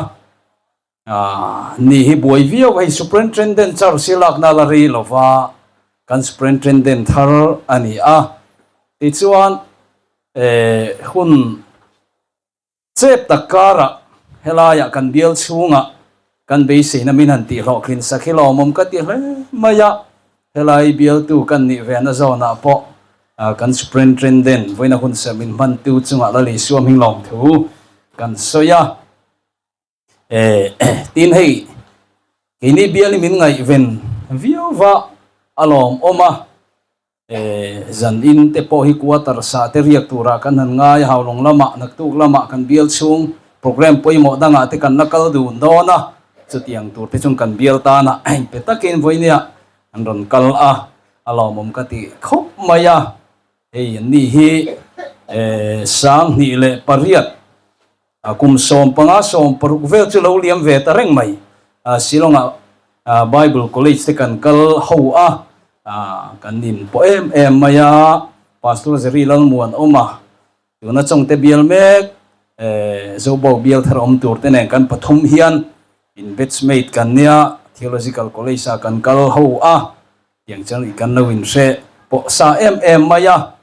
Ni hi buai viau hei Superintendent charge hi lakna la rei lova kan Superintendent thar a ni a. Tichuan hun Chep tak karah helaiah kan bial chhungah kan beiseina min han tihhlawhtlin sak hi lawmawm ka ti hle mai a, helai bialtu kan nih ve na zawnah pawh kan Superintendent vawiina hun serh min hmantu chungah la lei suam hing lawmthu kan sawi a. Tin hei keini bial hi min ngaihven viau va a lawmawm a. Zan in te pawh hi quarter sa te riak turah kan han ngai a, Haulawng lamah naktuk lamah kan bial chhung program pawimawh dangah te kan la kal dun dawn a, chutiang tur te chuan kan bial tana pe takin vawinia an rawn kal a, a lawmawm ka ti khawp mai a, hei an ni hi 2008 kum 15 16 vel chu lo liam ve ta reng mai, Shillong-ah Bible College te kan kal ho a, kan in pawh em em mai a, Pastor Jerry Lalmuan awm a, tuna Chawngte bial mek Zobo bial thar awm tur te nen kan pathum hian in batchmate kan nia, Theological College ah kan kal ho a, tiang chuan i kan lo inhre pawh sa em em mai a,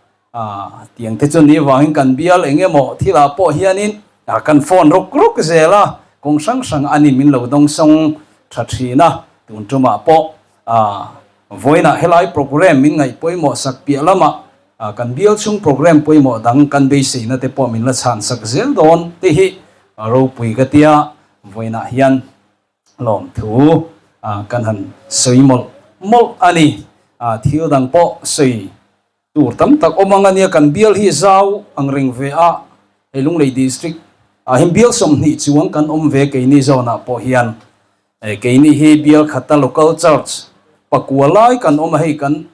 tiang te chu ni vangin kan bial eng emaw thilah pawh hianin kan phone ruk ruk zel a, kawng hrang hrang a ni min lo dawngsawng tha thin a, tun tumah pawh Vawiinah helai programme min ngaih pawimawh sak piah lamah kan bial chhung programme pawimawh dang kan beiseina te pawh min la chhan sak zel dawn te hi ropui ka tia vawiinah hian lawmthu kan han sawi mawlh mawlh a ni. Thil dang pawh sawi tur tam tak awm ang a nia, kan bial hi zau ang reng ve a, hei Lunglei District ah hian bial 20 chuang kan awm ve keini zawnah pawh hian keini hi bial khata local church pakua lai kan awm a, hei kan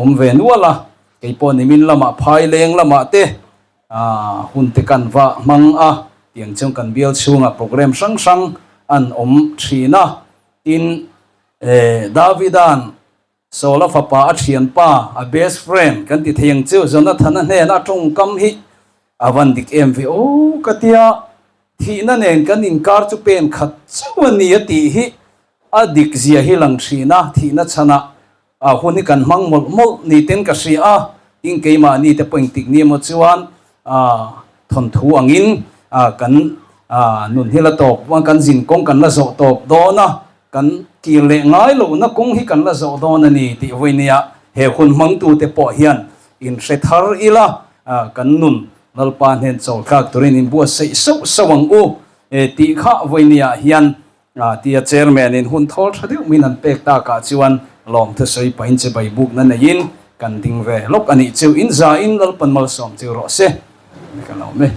awm ve nual a, keipawh nimin lamah Phaileng lamah te hun te kan va hmang a, tiang chuan kan bial chhungah programme hrang hrang an awm thin a, tin Davida'n Saula fapa a thianpa, a best friend kan ti thei ang chu, Jonathana hnena tawngkam hi a van dik em ve aw ka tia, thihna nen kan inkar chu pen khat chauh a ni a tih hi a dik zia hi lang thin a, thihna chhanah a hun hi kan hmang mawlh mawlh ni ten ka hria a, tin keimahni te pawh engtik ni emaw chuan thawnthu angin kan nun hi la tawp, kan zinkawng kan la zawh tawp dawn a. Kan kir leh ngai lohna kawng hi kan la zawh dawn a ni tih vawi nia he hun hmangtute pawh hian inhre thar ila, kan nun Lalpa hnen chawltlak turin inbuatsaih sauh sauh ang u tih kha vawi nia hian tia Chairman in hun thawl tha deuh min han pek takah chuan lawmthu sawi pahin chibai bukna neiin kan ding ve lawk a nih chu. Inzain Lalpan malsawm chu rawh se. Ka lawm e.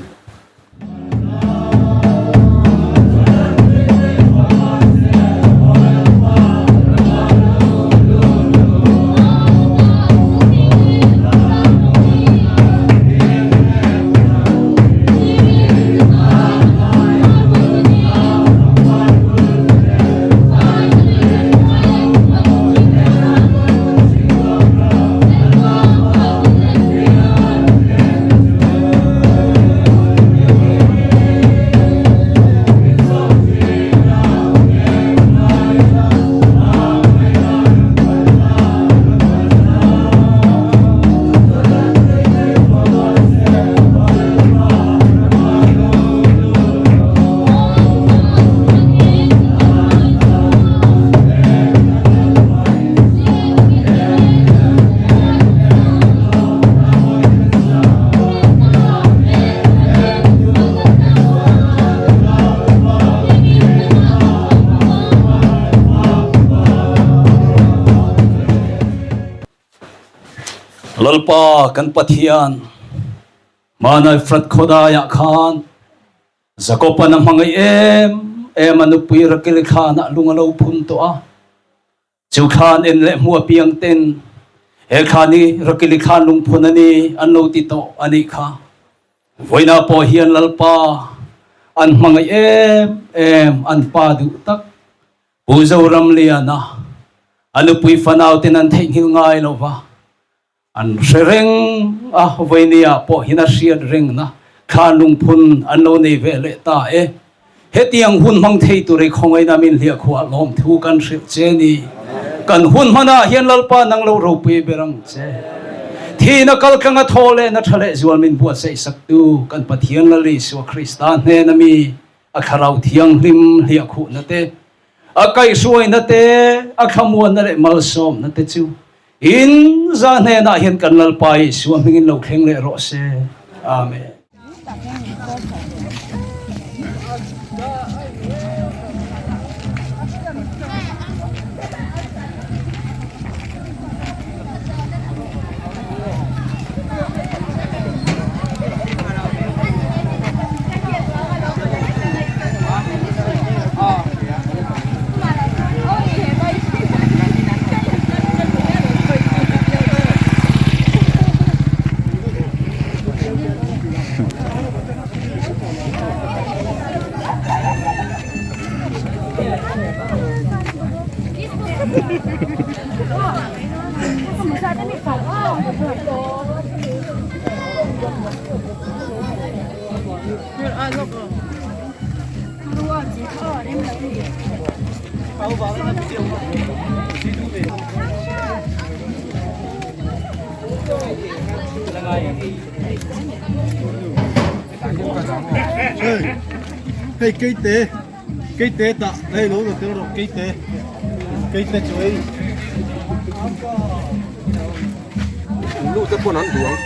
Lalpa kan Pathian, hmanai Frat khawdaiah khan Jakob-a'n a hmangaih em em a nupui Rakeli thlanah lung a lo phun tawh a. Chu thlan en leh hmu apiang ten he thlan hi Rakeli thlan lungphun a ni an lo ti tawh a nih kha. Vawiinah pawh hian Lalpa an hmangaih em em an pa duh tak Pu Zoramliana a nupui fanau ten an theihnghilh ngai lo va. An hre reng a, vawinia pawh hin a hriat rengna thla lungphun an lo nei ve leh ta e. Hetiang hun hmang thei tur i khawngaihna min hliah khuah lawmthu kan hrilh che ni. Kan hun hmanah hian Lalpa nang lo ropui ber ang che. Thihna kaltlanga thaw lehna tha leh zual min buatsaih saktu kan Pathian Lal Isua Krista hnena mi a thlarau thianghlim hliah khuhna te, a kaihhruaina te, a thlamuanna leh malsawmna te chu In za hnenah hian kan Lalpa Isua hmingin lo thleng leh rawh se. Amen. Hei keite keite tah hei lo la tel rawh keite keite chu ei nu te pawn an duh ang.